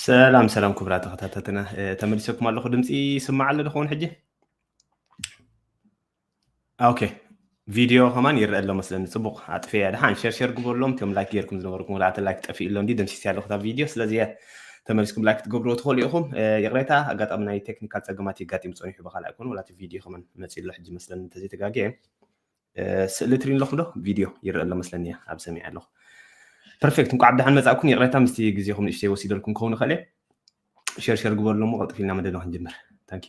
ሰላም ሰላም ክቡራት ተኸታተልትና፣ እ፣ ተመሊሰኩም ኣለኹ። ድምፂ ይስማዕ ኣሎ ዶ ኸውን ሕጂ? ኦኬ፣ ቪድዮ ከማን ይረአ ኣሎ መስለኒ። ፅቡቕ፣ ኣጥፍያ። ደሓን ሸር ሸር ግበሩሎም። እቶም ላይክ ጌርኩም ዝነበርኩም ወላ እቲ ላይክ ጠፊኡ ኣሎ እንዲ፣ ደምሲስ ኣለኹ እታ ቪድዮ። ስለዚ እየ ተመሊስኩም ላይክ ክትገብርዎ ትኽእሉ ኢኹም። እ፣ ይቕሬታ፣ ኣጋጣሚ ናይ ቴክኒካል ፀገማት የጋጢም ፀኒሑ፣ ብኻልኣይ ኮነ ወላ እቲ ቪድዮ ከማን መፂኡ ኣሎ ሕጂ መስለኒ እንተዘይተጋግየ። እ፣ ስእሊ ትሪኢ ኣለኹም ዶ? ቪድዮ ይረአ ኣሎ መስለኒ፣ እያ ኣብ ሰሚዐ ኣለኹ። ፐርፌክት፣ እንኳዕ ብደሓን መጻእኩም። ይቕሬታ ምስቲ ግዜኹም ንእሽተይ ወሲደልኩም ክኸውን ይኽእል እየ። ሸር ሸር ግበሩሎም፣ ቀልጥፍ ኢልና መደብና ክንጅምር። ታንኪ።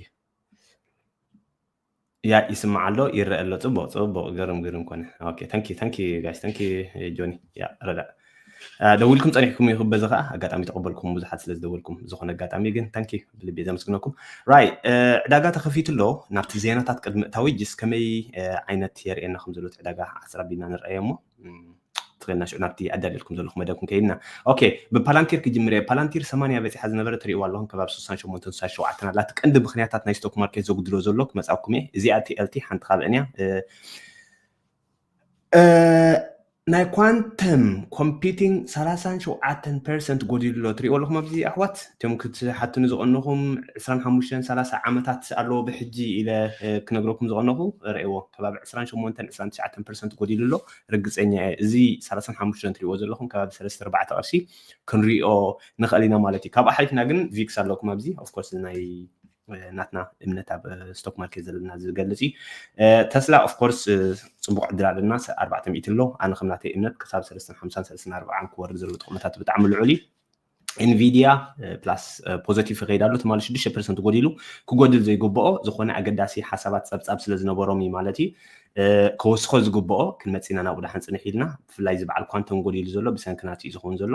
ያ ይስማዕ ኣሎ፣ ይረአ ኣሎ። ጽቡቕ ጽቡቕ፣ ግርም ግርም ኮነ። ኦኬ፣ ታንኪ ታንኪ ጋይስ፣ ታንኪ ጆኒ። ያ ረዳ፣ እ፣ ደዊልኩም ጸኒሕኩም ኢኹም፣ በዚ ኸኣ ኣጋጣሚ ተቐበልኩም ብዙሓት ስለ ዝደወልኩም ዝኾነ ኣጋጣሚ፣ ግን ታንኪ ብልቢ ዘመስግነኩም። ራይ፣ እ፣ ዕዳጋ ተኸፊቱ ኣሎ። ናብቲ ዜናታት ቅድሚ እታዊ ጅስ ከመይ፣ እ፣ ዓይነት የርእየና ከም ዘሎ እቲ ዕዳጋ ዓስር ኣቢልና ንርኣዮ እሞ፣ እም፣ ትኽእልና ሽዑ ናብቲ ኣዳልየልኩም ዘለኹ መደብ ክንከይድና። ኦኬ፣ ብፓላንቲር ክጅምር እየ። ፓላንቲር ሰማንያ በጺሓ ዝነበረ ትርእይዋ ኣለኹም፣ ከባቢ ስሳን ሸሞንተን ስሳን ሸውዓተን ኣላ። እቲ ቀንዲ ምኽንያታት ናይ ስቶክ ማርኬት ዘጉድሎ ዘሎ ክመጻኩም እየ። እዚኣ ቲ ኤል ቲ ሓንቲ ካብአን እያ። እ፣ እ፣ ናይ ኳንተም ኮምፒቲንግ ሰላሳን ሸውዓተን ፐርሰንት ጎዲሉ ኣሎ። ትርእይዎ ኣለኹም ኣብዚ ኣሕዋት፣ እቶም ክትሓቱኒ ዝቐነኹም ዕስራን ሓሙሽተን ሰላሳ ዓመታት ኣለዎ ብሕጂ ኢለ፣ እ፣ ክነግረኩም ዝቐነኹ፣ ርእይዎ፣ ከባቢ ዕስራን ሸሞንተን ዕስራን ትሽዓተን ፐርሰንት ጎዲሉ ኣሎ። ርግጸኛ እየ፣ እዚ ሰላሳን ሓሙሽተን ትርእይዎ ዘለኹም ከባቢ ሰለስተ ኣርባዕተ ቅርሺ ክንሪኦ ንኽእል ኢና ማለት እዩ። ካብኡ ሓሊፍና ግን ቪክስ ኣለኩም ኣብዚ፣ ኦፍ ኮርስ ናይ ናትና እምነት ኣብ ስቶክ ማርኬት ዘለና ዝገልጽ እዩ። እ፣ ተስላ ኦፍ ኮርስ፣ እ፣ ጽቡቕ ዕድል ኣለና፣ ሰ-፣ ኣርባዕተ ሚእቲ ኣሎ። ኣነ ከም ናተይ እምነት ክሳብ ሰለስተን ሓምሳን ሰለስተን ኣርባዓን ክወርድ ዘሎ ጥቕምታት ብጣዕሚ ልዑል እዩ። ኤንቪድያ፣ እ፣ ፕላስ፣ እ፣ ፖዘቲቭ ይኸይድ ኣሎ። ትማሊ ሽዱሽተ ፐርሰንት ጎዲሉ፣ ክጎድል ዘይግብኦ ዝኾነ ኣገዳሲ ሓሳባት ጸብጻብ ስለ ዝነበሮም እዩ ማለት እዩ። እ፣ ከወስኾ ዝግብኦ ክንመጽእ ኢና ናብኡ ደሓን ጽንሕ ኢልና። ብፍላይ እዚ በዓል ኳንተም ጎዲሉ ዘሎ ብሰንኪ ናቱ እዩ ዝኸውን ዘሎ።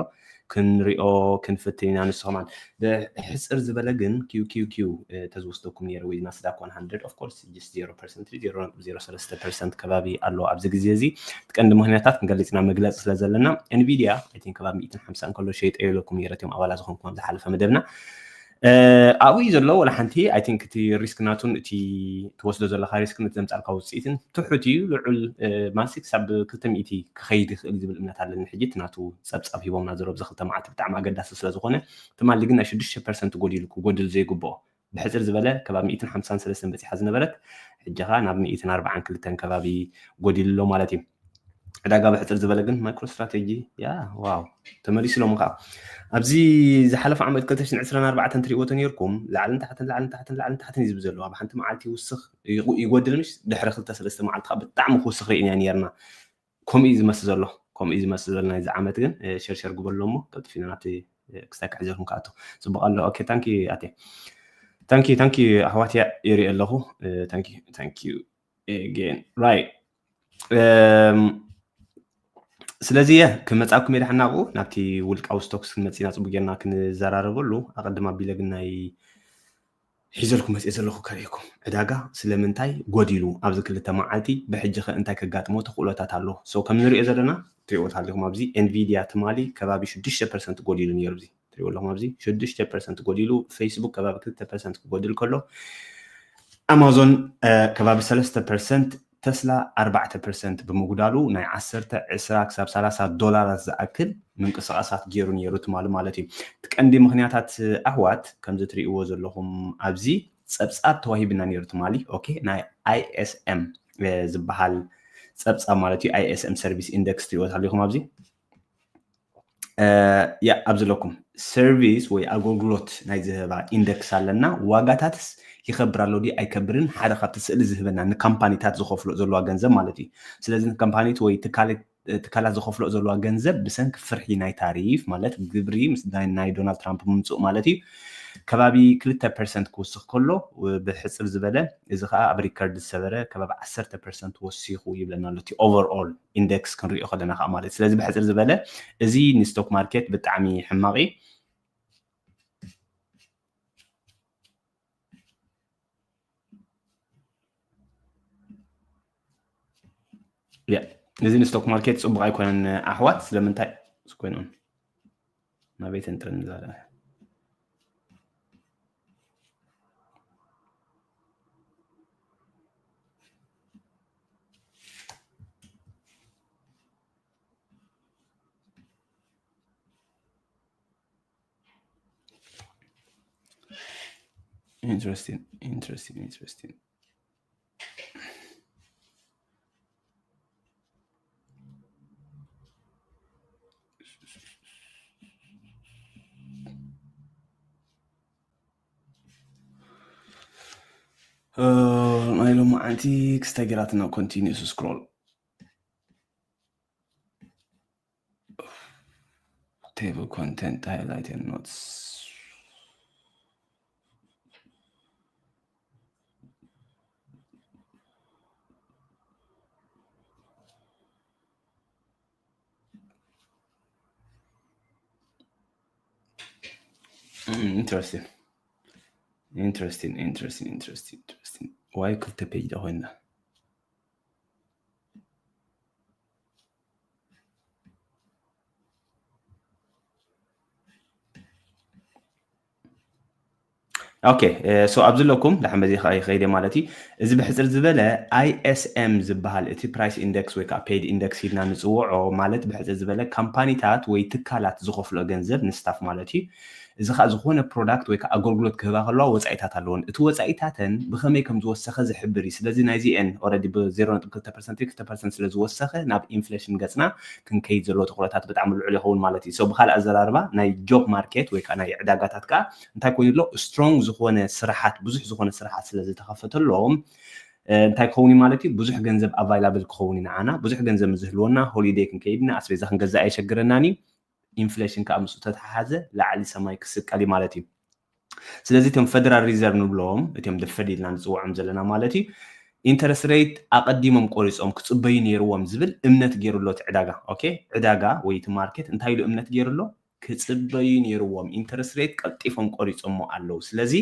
ክንሪኦ ክንፍትን ኢና። ንሱ ከማን ብሕጽር ዝበለ ግን ኪው ኪው ኪው፣ እ፣ ተዝወስደኩም ነይሩ ወይ ናስዳክ ዋን ሃንድረድ፣ ኦፍ ኮርስ፣ ጀስት ዜሮ ፐርሰንት፣ ዜሮ ነጥቢ ዜሮ ሰለስተ ፐርሰንት ከባቢ ኣሎ ኣብዚ ግዜ እዚ። እቲ ቀንዲ ምኽንያታት ክንገልጽ ኢና መግለጺ ስለ ዘለና። ኤንቪድያ፣ ኣይ ቲንክ፣ ከባቢ ሚእትን ሓምሳን ከሎ ሸይጠዮ ኢለኩም ነይረ፣ እቶም ኣባላት ዝኾንኩም ኣብ ዝሓለፈ መደብና። እ፣ ኣብኡ እዩ ዘሎ። ወላ ሓንቲ፣ ኣይ ቲንክ፣ እቲ ሪስክ ናቱን እቲ ትወስዶ ዘለኻ ሪስክን እቲ ዘምጻልካ ውጽኢትን ትሑት እዩ። ልዑል፣ እ፣ ማለት ክሳብ ክልተ ሚእቲ ክኸይድ ይኽእል ዝብል እምነት ኣለኒ። ሕጂ እቲ ናቱ ጸብጻብ ሂቦምና ዘሎ ኣብዚ ክልተ መዓልቲ ብጣዕሚ ኣገዳሲ ስለ ዝኾነ፣ ትማሊ ግን ናይ ሽዱሽተ ፐርሰንት ጎዲሉ፣ ክጎድል ዘይግብኦ። ብሕጽር ዝበለ ከባቢ ሚእትን ሓምሳን ሰለስተን በጺሓ ዝነበረት፣ ሕጂ ኸኣ ናብ ሚእትን ኣርባዓን ክልተን ከባቢ ጎዲሉ ኣሎ ማለት እዩ። ዕዳጋ ብሕጽር ዝበለ ግን ማይክሮ ስትራቴጂ፣ ያ፣ ዋው፣ ተመሊሱ ሎም ኸኣ። ኣብዚ ዝሓለፈ ዓመት ክልተ ሽሕን ዕስራን ኣርባዕተን ትሪእዎ ተነይርኩም፣ ላዕልን ታሕትን፣ ላዕልን ታሕትን፣ ላዕልን ታሕትን እዩ ዝብል ዘሎ። ኣብ ሓንቲ መዓልቲ ይውስኽ፣ ይጉ-፣ ይጎድል፣ ምሽ ድሕሪ ክልተ ሰለስተ መዓልቲ ኸኣ ብጣዕሚ ክውስኽ ርኢና ነይርና። ከምኡ እዩ ዝመስል ዘሎ፣ ከምኡ እዩ ዝመስል ዘሎ ናይዚ ዓመት ግን፣ እ፣ ሸርሸር ግበሎ እሞ ቀልጥፍ ኢና ናብቲ፣ እ፣ ክስታይ ክሕዘልኩም ክኣቱ። ጽቡቕ ኣሎ። ኦኬ፣ ታንኪ ኣቴ። ታንኪ፣ ታንኪ ኣሕዋት፣ ያ፣ ይርኢ ኣለኹ። እ፣ ታንኪ፣ ታንኪ ኤጌን። ራይት። እም፣ ስለዚ እየ ክመጻኩም እየ ደሓን ናብኡ፣ ናብቲ ውልቃዊ ስቶክስ ክንመጽእ ኢና ጽቡቅ ጌርና ክንዘራረበሉ። ኣቐድም ኣቢለ ግን ናይ ሒዘልኩም መጽእ ዘለኹ ከርእየኩም። ዕዳጋ ስለምንታይ ጎዲሉ ኣብዚ ክልተ መዓልቲ፣ ብሕጂ ኸ እንታይ ከጋጥሞ ተኽእሎታት ኣሎ? ሶ ከም ንሪኦ ዘለና፣ ትሪእዎ ኣለኹም ኣብዚ ኤንቪድያ ትማሊ ከባቢ ሽዱሽተ ፐርሰንት ጎዲሉ ነይሩ። እዚ ትሪእዎ ኣለኹም ኣብዚ ሽዱሽተ ፐርሰንት ጎዲሉ፣ ፌስቡክ ከባቢ ክልተ ፐርሰንት ክጎድል ከሎ፣ ኣማዞን፣ እ፣ ከባቢ ሰለስተ ፐርሰንት፣ ተስላ ኣርባዕተ ፐርሰንት ብምጉዳሉ ናይ ዓሰርተ፣ ዕስራ ክሳብ ሰላሳ ዶላራት ዝኣክል ምንቅስቓሳት ገይሩ ነይሩ ትማሊ ማለት እዩ። እቲ ቀንዲ ምኽንያታት ኣሕዋት ከምዚ ትሪእዎ ዘለኹም ኣብዚ ጸብጻብ ተዋሂብና ነይሩ ትማሊ። ኦኬ፣ ናይ ኣይ ኤስ ኤም፣ እ፣ ዝበሃል ጸብጻብ ማለት እዩ። ኣይ ኤስ ኤም ሰርቪስ ኢንደክስ ትሪእዎ ኣለኹም ኣብዚ። እ፣ ያ፣ ኣብዚ ኣለኩም። ሰርቪስ ወይ ኣገልግሎት ናይ ዝህባ ኢንደክስ ኣለና። ዋጋታትስ ይኸብር ኣሎ ድዩ ኣይከብርን፣ ሓደ ካብቲ ስእሊ ዝህበና ንካምፓኒታት ዝኸፍሎ ዘለዋ ገንዘብ ማለት እዩ። ስለዚ ንካምፓኒት ወይ ትካል-፣ ትካላት ዝኸፍሎ ዘለዋ ገንዘብ ብሰንኪ ፍርሒ ናይ ታሪፍ ማለት ግብሪ ምስ ናይ፣ ናይ ዶናልድ ትራምፕ ምምፅኡ ማለት እዩ፣ ከባቢ ክልተ ፐርሰንት ክውስኽ ከሎ፣ ብሕፅር ዝበለ፣ እዚ ከዓ ኣብ ሪከርድ ዝሰበረ ከባቢ ዓሰርተ ፐርሰንት ወሲኹ ይብለና ኣሎ። እቲ ኦቨርኦል ኢንደክስ ክንሪኦ ከለና ከዓ ማለት። ስለዚ ብሕፅር ዝበለ እዚ ንስቶክ ማርኬት ብጣዕሚ ሕማቕ እዩ። ያ፣ እዚ ንስቶክ ማርኬት ፅቡቕ ኣይኮነን ኣሕዋት። ስለምንታይ? ኮይኖም ናበይ ተንጥረኒ ዛረበ? Interesting, interesting, interesting. ናይ ሎማዓንቲ ክስታይ ገይራትና continuous scroll. Table content, highlighted notes. Mm, interesting. Interesting, interesting, interesting, interesting. Why ክልተ page ዳ ኮይና? Okay, so ኣብዚ ኣለኩም ዳሕን በዚ ከኣ ይኸይደ ማለት እዩ። እዚ ብሕፅር ዝበለ I S M ዝበሃል እቲ price index ወይ ከዓ paid index ኢልና ንፅውዖ፣ ማለት ብሕፅር ዝበለ ካምፓኒታት ወይ ትካላት ዝኸፍሎ ገንዘብ ንስታፍ ማለት እዩ። እዚ ከዓ ዝኾነ product ወይ ከዓ ኣገልግሎት ክህባ ከለዋ ወፃኢታት ኣለዎን፣ እቲ ወፃኢታተን ብኸመይ ከም ዝወሰኸ ዝሕብር እዩ። ስለዚ ናይዚአን already ብ zero ነጥቢ ክልተ percent ክልተ percent ስለ ዝወሰኸ ናብ inflation ገፅና ክንከይድ ዘለዎ ትኹረታት ብጣዕሚ ልዑል ይኸውን ማለት እዩ። So ብካልእ ኣዘራርባ ናይ job market ወይ ከዓ ናይ ዕዳጋታት ከዓ እንታይ ኮይኑ ኣሎ? Strong ዝኾነ ስራሓት፣ ብዙሕ ዝኾነ ስራሓት ስለ ዝተኸፈተሎም እንታይ ክኸውን እዩ ማለት እዩ? ብዙሕ ገንዘብ available ክኸውን እዩ ንዓና። ብዙሕ ገንዘብ ምስ ዝህልወና holiday ክንከይድ ኢና፣ ኣስቤዛ ክንገዛእ ኣየሸግረናን እዩ። Inflation ከዓ ምስኡ ተተሓሓዘ ላዕሊ ሰማይ ክስቀል እዩ ማለት እዩ። ስለዚ እቶም Federal Reserve ንብሎም፣ እቶም the Fed ኢልና ንፅውዖም ዘለና ማለት እዩ፣ interest rate ኣቐዲሞም ቆሪፆም ክፅበዩ ነይርዎም ዝብል እምነት ገይሩ ኣሎ እቲ ዕዳጋ። Okay፣ ዕዳጋ ወይ እቲ market እንታይ ኢሉ እምነት ገይሩ ኣሎ? ክፅበዩ ነይርዎም፣ interest rate ቀልጢፎም ቆሪፆሞ ኣለዉ። ስለዚ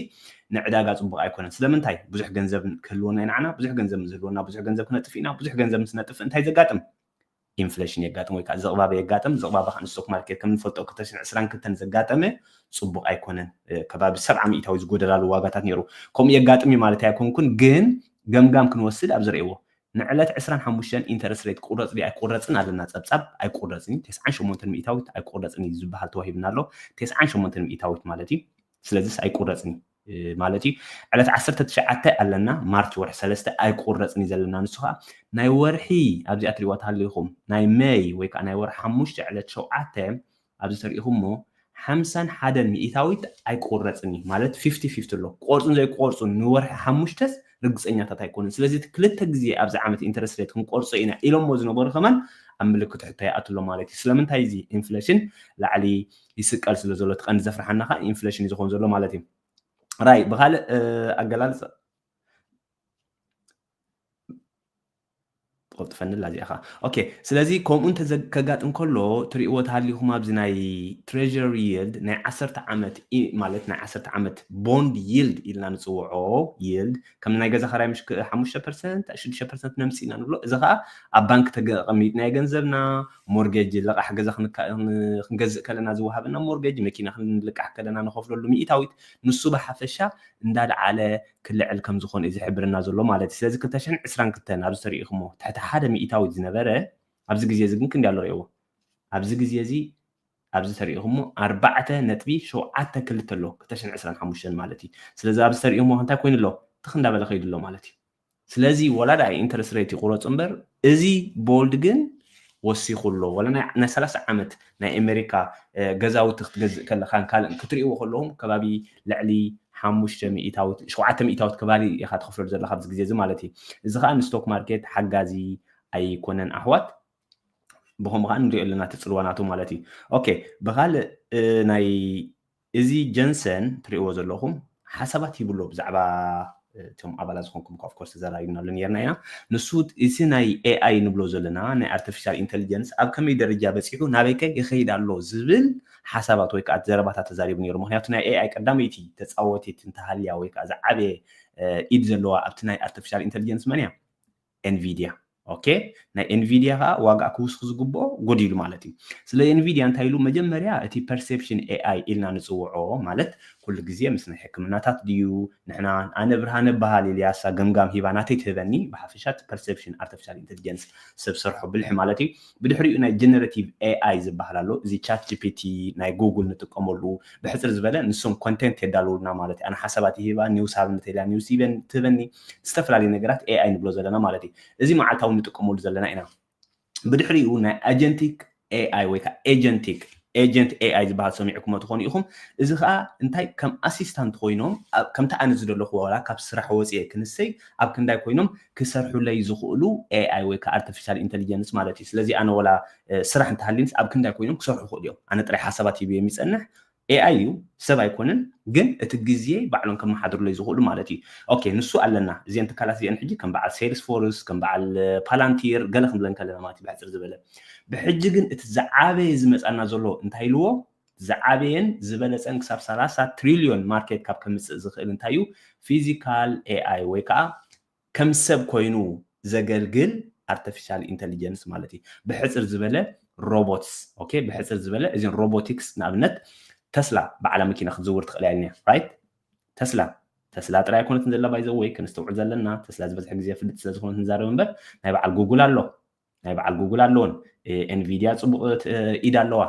ንዕዳጋ ፅቡቕ ኣይኮነን። ስለምንታይ? ብዙሕ ገንዘብ ክህልወና እዩ ንዓና፣ ብዙሕ ገንዘብ ምስ ዝህልወና ብዙሕ ገንዘብ ክነጥፍ ኢና። ብዙሕ ገንዘብ ምስ ነጥፍ እንታይ ዘጋጥም? Inflation የጋጥም ወይ ከዓ ዝቕባበ የጋጥም። ዝቕባበ ከዓ ን stock market ከም ንፈልጦ ክልተ ሽሕን ዕስራን ክልተን ዘጋጠመ ፅቡቕ ኣይኮነን። ከባቢ ሰብዓ ሚእታዊ ዝጎደላሉ ዋጋታት ነይሩ። ከምኡ የጋጥም እዩ ማለት ኣይኮንኩን፣ ግን ገምጋም ክንወስድ ኣብ ዝርእይዎ ንዕለት ዕስራን ሓሙሽተን interest rate ክቁረፅ ድዩ ኣይቁረፅን ኣለና ፀብፃብ። ኣይቁረፅን እዩ። ተስዓን ሸሞንተን ሚእታዊት ኣይቁረፅን እዩ ዝበሃል ተዋሂብና ኣሎ። ተስዓን ሸሞንተን ሚእታዊት ማለት እዩ። ስለዚስ ኣይቁረፅን እዩ ማለት እዩ። ዕለት ዓሰርተ ትሽዓተ ኣለና፣ ማርች ወርሒ ሰለስተ ኣይቁረፅን እዩ ዘለና። ንሱ ከዓ ናይ ወርሒ ኣብዚኣ ትሪእዋ ተሃሊኹም ናይ መይ ወይ ከዓ ናይ ወርሒ ሓሙሽተ ዕለት ሸውዓተ ኣብዚ ተሪኢኹሞ ሓምሳን ሓደን ሚእታዊት ኣይቁረፅን እዩ ማለት ፊፍቲ ፊፍቲ ኣሎ። ክቆርፁን ዘይቁረፁን ንወርሒ ሓሙሽተስ ርግፀኛታት ኣይኮኑን። ስለዚ እቲ ክልተ ግዜ ኣብዚ ዓመት interest rate ክንቆርፆ ኢና ኢሎሞ ዝነበሩ ከማን ኣብ ምልክት ሕቶ ይኣትሎ ማለት እዩ። ስለምንታይ እዚ inflation ላዕሊ ይስቀል ስለ ዘሎ እቲ ቀንዲ ዘፍርሓና ከዓ inflation እዩ ዝኾን ዘሎ ማለት እዩ። ራይ ብካልእ ኣገላልፃ ቆልጥፈንላ እዚኣ ኸዓ። Okay፣ ስለዚ ከምኡ እንተ ከጋጥም ከሎ ትሪእዎ ተሃሊኹም ኣብዚ ናይ treasury yield ናይ ዓሰርተ ዓመት ማለት ናይ ዓሰርተ ዓመት bond yield ኢልና ንፅውዖ yield ከም ናይ ገዛ ኸራይ ምሽ ሓሙሽተ percent ሽዱሽተ percent ነምፅእ ኢና ንብሎ። እዚ ኸዓ ኣብ ባንክ ተቀሚጥናዮ ገንዘብና፣ mortgage ልቓሕ ገዛ ክንገዝእ ከለና ዝወሃበና mortgage፣ መኪና ክንልቃሕ ከለና ንኸፍለሉ ሚእታዊት፣ ንሱ ብሓፈሻ እንዳልዓለ ክልዕል ከም ዝኾነ እዩ ዝሕብርና ዘሎ ማለት እዩ። ስለዚ ክልተ ሽሕን ዕስራን ክልተን ኣብዚ ተሪኢኹሞ ትሕቲ ሓደ ሚእታዊት ዝነበረ ኣብዚ ግዜ እዚ ግን ክንዲ ኣሎ ርእይዎ። ኣብዚ ግዜ እዚ ኣብዚ ተሪኢኹሞ ኣርባዕተ ነጥቢ ሸውዓተ ክልተ ኣሎ ክልተ ሽሕን ዕስራን ሓሙሽተን ማለት እዩ። ስለዚ ኣብዚ ተሪኢኹሞ እንታይ ኮይኑ ኣሎ? ትኽ እንዳበለ ከይዱ ኣሎ ማለት እዩ። ስለዚ ወላ ደኣ interest rate ይቁረፅ እምበር እዚ bond ግን ወሲኹ ኣሎ። ወላ ናይ ሰላሳ ዓመት ናይ ኣሜሪካ ገዛውቲ ክትገዝእ ከለኻን ካልእን ክትሪእዎ ከለኹም ከባቢ ልዕሊ ሓሙሽተ ሚእታዊት ሸውዓተ ሚእታዊት ከባቢ ኢኻ ትኸፍለሉ ዘለኻ ኣብዚ ግዜ እዚ ማለት እዩ። እዚ ከዓ ንስቶክ ማርኬት ሓጋዚ ኣይኮነን ኣሕዋት። ብኸምኡ ከዓ ንሪኦ ኣለና እቲ ፅልዋ ናቱ ማለት እዩ። Okay፣ ብኻልእ ናይ እዚ ጀንሰን ትሪእዎ ዘለኹም ሓሳባት ይብሎ ብዛዕባ እቶም ኣባላት ዝኾንኩም of course ተዘራሪብናሉ ነርና ኢና። ንሱ እቲ ናይ AI ንብሎ ዘለና ናይ artificial intelligence ኣብ ከመይ ደረጃ በፂሑ ናበይ ከ ይኸይድ ኣሎ ዝብል ሓሳባት ወይ ከዓ ዘረባታት ተዛሪቡ ነይሩ። ምክንያቱ ናይ AI ቀዳመይቲ ተፃወቲት እንተሃልያ ወይ ከዓ ዝዓበየ ኢድ ዘለዋ ኣብቲ ናይ artificial intelligence መን እያ? Nvidia። Okay፣ ናይ Nvidia ከዓ ዋጋ ክውስኽ ዝግብኦ ጎዲሉ ማለት እዩ። ስለ Nvidia እንታይ ኢሉ? መጀመርያ እቲ perception AI ኢልና ንፅውዖ ማለት ኩሉ ግዜ ምስ ናይ ሕክምናታት ድዩ ንሕና ኣነ ብርሃነ በሃል ኢልያሳ ገምጋም ሂባ ናተይ ትህበኒ ብሓፈሻ perception artificial intelligence ሰብ ሰርሖ ብልሒ ማለት እዩ። ብድሕሪኡ ናይ generative AI ዝበሃል ኣሎ። እዚ chat gpt ናይ ጉግል ንጥቀመሉ ብሕፅር ዝበለ ንሶም content የዳልውልና ማለት እዩ። ኣነ ሓሳባት ይህባ news ሃብኒ ተላ news ይበን ትህበኒ ዝተፈላለዩ ነገራት AI ንብሎ ዘለና ማለት እዩ። እዚ መዓልታዊ ንጥቀመሉ ዘለና ኢና። ብድሕሪኡ ናይ agentic AI ወይ ከዓ agentic agent AI ዝበሃል ሰሚዕኩሞ ትኾኑ ኢኹም። እዚ ከዓ እንታይ ከም assistant ኮይኖም ከምቲ ኣነ ዝደለኹ ዋላ ካብ ስራሕ ወፅየ ክንሰይ ኣብ ክንዳይ ኮይኖም ክሰርሑለይ ዝኽእሉ AI ወይ ከዓ artificial intelligence ማለት እዩ። ስለዚ ኣነ ወላ ስራሕ እንተሃልዩንስ ኣብ ክንዳይ ኮይኖም ክሰርሑ ይኽእሉ እዮም። ኣነ ጥራይ ሓሳባት ሂብዮም ይፀንሕ። AI እዩ ሰብ ኣይኮነን፣ ግን እቲ ግዜ ባዕሎም ከመሓድሩለይ ዝኽእሉ ማለት እዩ። ኦኬ ንሱ ኣለና። እዚአን ትካላት እዚአን ሕጂ ከም በዓል Salesforce ከም በዓል Palantir ገለ ክንብለን ከለና ማለት እዩ ብሕፅር ዝበለ። ብሕጂ ግን እቲ ዝዓበየ ዝመፃና ዘሎ እንታይ ኢልዎ ዝዓበየን ዝበለፀን ክሳብ ሰላሳ trillion market cap ከምፅእ ዝኽእል እንታይ እዩ? Physical AI ወይ ከዓ ከም ሰብ ኮይኑ ዘገልግል artificial intelligence ማለት እዩ። ብሕፅር ዝበለ robots okay ብሕፅር ዝበለ እዚን robotics ንኣብነት ተስላ በዓላ መኪና ክትዝውር ትኽእል እያ right? ተስላ ተስላ ጥራይ ኣይኮነትን ዘላ by the way ከነስተውዕል ዘለና ተስላ ዝበዝሐ ግዜ ፍልጥ ስለዝኾነት ንዛረብ እምበር ናይ በዓል ጉግል ኣሎ ናይ በዓል ጉግል ኣለውን Nvidia ፅቡቅ ኢድ ኣለዋ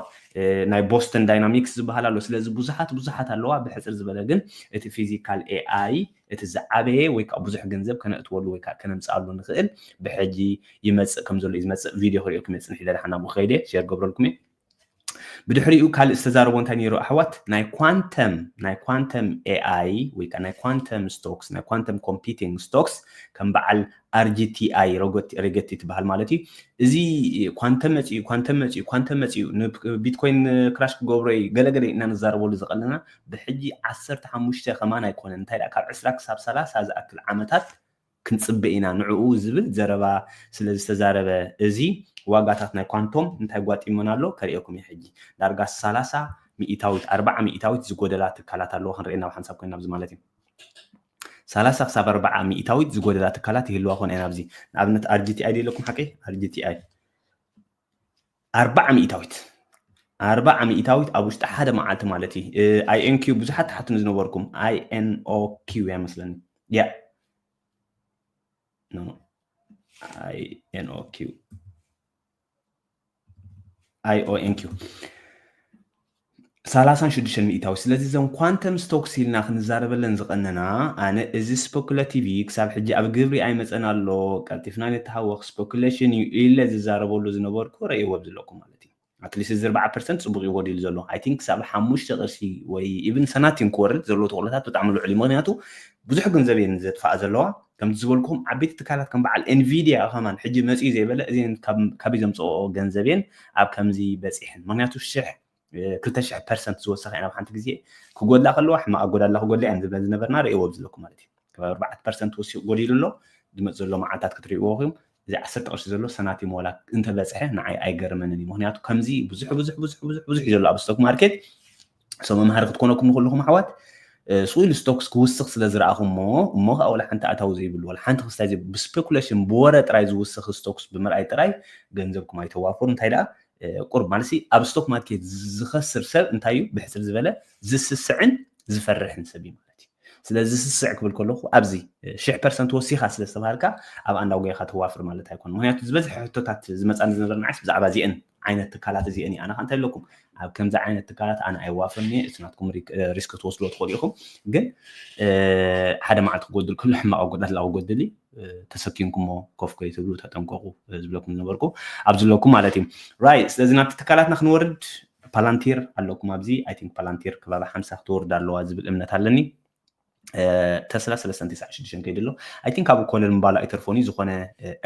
ናይ Boston Dynamics ዝበሃል ኣሎ ስለዚ ብዙሓት ብዙሓት ኣለዋ ብሕፅር ዝበለ ግን እቲ physical AI እቲ ዝዓበየ ወይ ከዓ ብዙሕ ገንዘብ ከነእትወሉ ወይ ከዓ ከነምፅኣሉ ንኽእል ብሕጂ ይመፅእ ከም ዘሎ እዩ ዝመፅእ video ክሪኦ ክመፅእ ንሒደ ደሓና ብኡ ከይደ share ገብረልኩም እየ ብድሕሪኡ ካልእ ዝተዛረቦ እንታይ ነይሩ ኣሕዋት ናይ quantum ናይ quantum AI ወይ ከዓ ናይ quantum stocks ናይ quantum computing stocks ከም በዓል RGTI ረገቲ ትበሃል ማለት እዩ እዚ quantum መፅኡ quantum መፅኡ quantum መፅኡ ቢትኮይን crash ክገብሮ እዩ ገለገለ ኢና ንዛረበሉ ዝቀለና ብሕጂ ዓሰርተ ሓሙሽተ ከማን ኣይኮነን እንታይ ካብ ዕስራ ክሳብ ሰላሳ ዝኣክል ዓመታት ክንፅበ ኢና ንዕኡ ዝብል ዘረባ ስለ ዝተዛረበ እዚ ዋጋታት ናይ quantum እንታይ ጓጢሞና ኣሎ ከርእየኩም እዩ ሕጂ ዳርጋ ሰላሳ ሚእታዊት ኣርባዓ ሚእታዊት ዝጎደላ ትካላት ኣለዎ ክንርኢ ናብ ሓንሳብ ኮይና ኣብዚ ማለት እዩ ሰላሳ ክሳብ ኣርባዓ ሚእታዊት ዝጎደላ ትካላት ይህልዋ ኮን እየን ኣብዚ ንኣብነት RGTI ኢለኩም ሓቀይ RGTI ኣርባዓ ሚእታዊት ኣርባዓ ሚእታዊት ኣብ ውሽጢ ሓደ መዓልቲ ማለት እዩ INQ ብዙሓት ትሓቱኒ ዝነበርኩም INOQ እያ መስለኒ ያ INOQ IONQ ሰላሳን ሽዱሽተን ሚእታዊ ስለዚ እዞም quantum stocks ኢልና ክንዛረበለን ዝቐነና ኣነ እዚ speculative ክሳብ ሕጂ ኣብ ግብሪ ኣይመፀን ኣሎ ቀልጢፍና ንተሃወኽ speculation እዩ ኢለ ዝዛረበሉ ዝነበርኩ ረእይዎ ዘለኩም ማለት እዩ ኣትሊስት እዚ ኣርባዓ ፐርሰንት ፅቡቅ እዩ ጎዲሉ ዘሎ I think ክሳብ ሓሙሽተ ቅርሺ ወይ even ሰናቲም ክወርድ ዘለዎ ተኽእሎታት ብጣዕሚ ልዑል እዩ ምክንያቱ ብዙሕ ገንዘብ እየን ዘጥፋኣ ዘለዋ ከምቲ ዝበልኩም ዓበይቲ ትካላት ከም በዓል Nvidia ከማን ሕጂ መፅኡ ዘይበለ እዚን ካበይ ዘምፅኦ ገንዘብ እየን ኣብ ከምዚ በፂሐን ምክንያቱ ሽሕ ክልተ ሽሕ ፐርሰንት ዝወሰኸ እየን ኣብ ሓንቲ ግዜ ክጎድላ ከለዋ ሕማቅ ኣጎዳድላ ክጎድላ እየን ዝብለን ዝነበርና ርእይዎ ዘለኩም ማለት እዩ ካብ ኣርባዕተ ፐርሰንት ወሲኹ ጎዲሉ ኣሎ ዝመፅ ዘሎ መዓልታት ክትርእይዎ ኹም እዚ ዓሰርተ ቅርሺ ዘሎ ሰናቲም ዋላ እንተበፅሐ ንዓይ ኣይገርመንን እዩ ምክንያቱ ከምዚ ብዙሕ ብዙሕ ብዙሕ ብዙሕ ብዙሕ እዩ ዘሎ ኣብ ስቶክ ማርኬት so መምሃሪ ክትኮነኩም ንክልኹም ኣሕዋት ስኢሉ ስቶክስ ክውስኽ ስለ ዝረኣኹሞ እሞ ከዓ ወላ ሓንቲ ኣታዊ ዘይብሉ ወላ ሓንቲ ክስታይ ብስፔኩሌሽን ብወረ ጥራይ ዝውስኽ ስቶክስ ብምርኣይ ጥራይ ገንዘብኩም ኣይተዋፍሩ እንታይ ደኣ ቁርብ ማለት ኣብ ስቶክ ማርኬት ዝኸስር ሰብ እንታይ እዩ ብሕፅር ዝበለ ዝስስዕን ዝፈርሕን ሰብ እዩ ማለት እዩ ስለዚ ዝስስዕ ክብል ከለኹ ኣብዚ ሽሕ ፐርሰንት ወሲኻ ስለ ዝተባሃልካ ኣብ ኣንዳው ገይኻ ተዋፍር ማለት ኣይኮን ምክንያቱ ዝበዝሐ ሕቶታት ዝመፃኒ ዝነበር ንዓይስ ብዛዕባ እዚአን ዓይነት ትካላት እዚአን እዩ ኣነ እንታይ ኣለኩም ኣብ ከምዚ ዓይነት ትካላት ኣነ ኣይዋፍርን እየ እቲ ናትኩም ሪስክ ትወስድዎ ትኽእሉ ኢኹም ግን ሓደ መዓልቲ ክጎድል ከሎ ሕማቕ ጎዳድላ ክጎድል እዩ ተሰኪምኩሞ ኮፍ ከይትብሉ ተጠንቀቁ ዝብለኩም ዝነበርኩ ኣብ ዝለኩም ማለት እዩ ራይ ስለዚ ናብቲ ትካላትና ክንወርድ ፓላንቲር ኣለኩም ኣብዚ ኣይ ቲንክ ፓላንቲር ከባቢ ሓምሳ ክትወርድ ኣለዋ ዝብል እምነት ኣለኒ ተስላ ሰለስተን ትስዓ ሽዱሽተን ከይድሎ ኣይ ቲንክ ኣብ ኮለል ምባሉ ኣይተርፎን እዩ ዝኾነ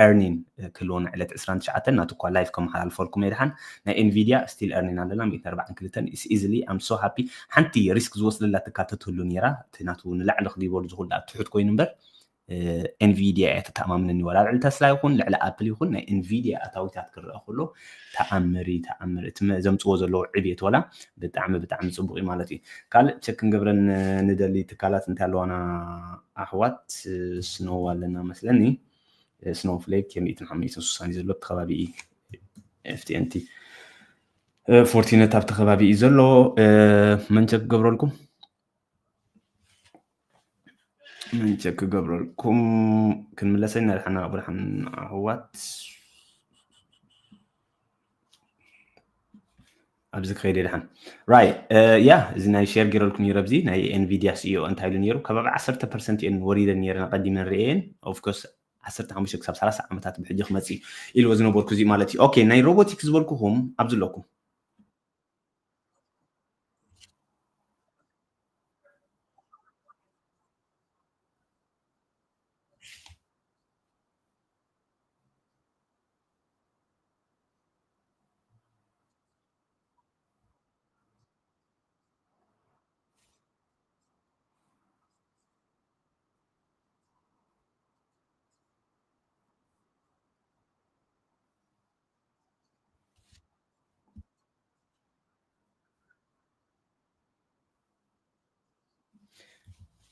ኤርኒን ክህልወና ዕለት ዕስራን ትሽዓተን ናቱ እኳ ላይፍ ከመሓላልፈልኩም እየ ድሓን ናይ ኤንቪድያ ስቲል ኤርኒን ኣለና ሚእትን ኣርባዓን ክልተን ኢስ ኢዝሊ ኣም ሶ ሃፒ ሓንቲ ሪስክ ዝወስደላ ትካል ተትህሉ ነይራ እቲ ናቱ ንላዕሊ ክድይበሉ ዝኽእል ኣብ ትሑት ኮይኑ እምበር ኤንቪድያ እያ ተተኣማምነኒ ወላ ልዕሊ ተስላ ይኹን ልዕሊ ኣፕል ይኹን ናይ ኤንቪድያ ኣታዊታት ክረአ ከሎ ተኣምር እዩ ተኣምር እቲ ዘምፅዎ ዘለዉ ዕብየት ወላ ብጣዕሚ ብጣዕሚ ፅቡቅ እዩ ማለት እዩ ካልእ ቸክ ክንገብረን ንደሊ ትካላት እንታይ ኣለዋና ኣሕዋት ስኖው ኣለና መስለኒ ስኖው ፍሌክ ሚእትን ሓሙሽተን ስሳን እዩ ዘሎ ኣብቲ ከባቢ እዩ ኤፍቲኤንቲ ፎርቲነት ኣብቲ ከባቢ እዩ ዘሎ መን ቸክ ክገብረልኩም ምን ቸክ ክገብረልኩም ክንምለሰ ኢና። ደሓን ኣብኡ ደሓን ኣሕዋት። ኣብዚ ክኸይድ እየ ደሓን። ራይ ያ፣ እዚ ናይ ሼር ገይረልኩም ነይረ። ኣብዚ ናይ ኤንቪድያ ሲኢኦ እንታይ ኢሉ ነይሩ? ከባቢ ዓሰርተ ፐርሰንት እየን ወሪደን ነይረን ኣቐዲመን ርእየን። ኦፍኮርስ ዓሰርተ ሓሙሽተ ክሳብ ሰላሳ ዓመታት ብሕጂ ክመጽእ እዩ ኢልዎ ዝነበርኩ እዚ ማለት እዩ። ኦኬ፣ ናይ ሮቦቲክስ ዝበልኩኹም ኣብዚ ኣለኩም።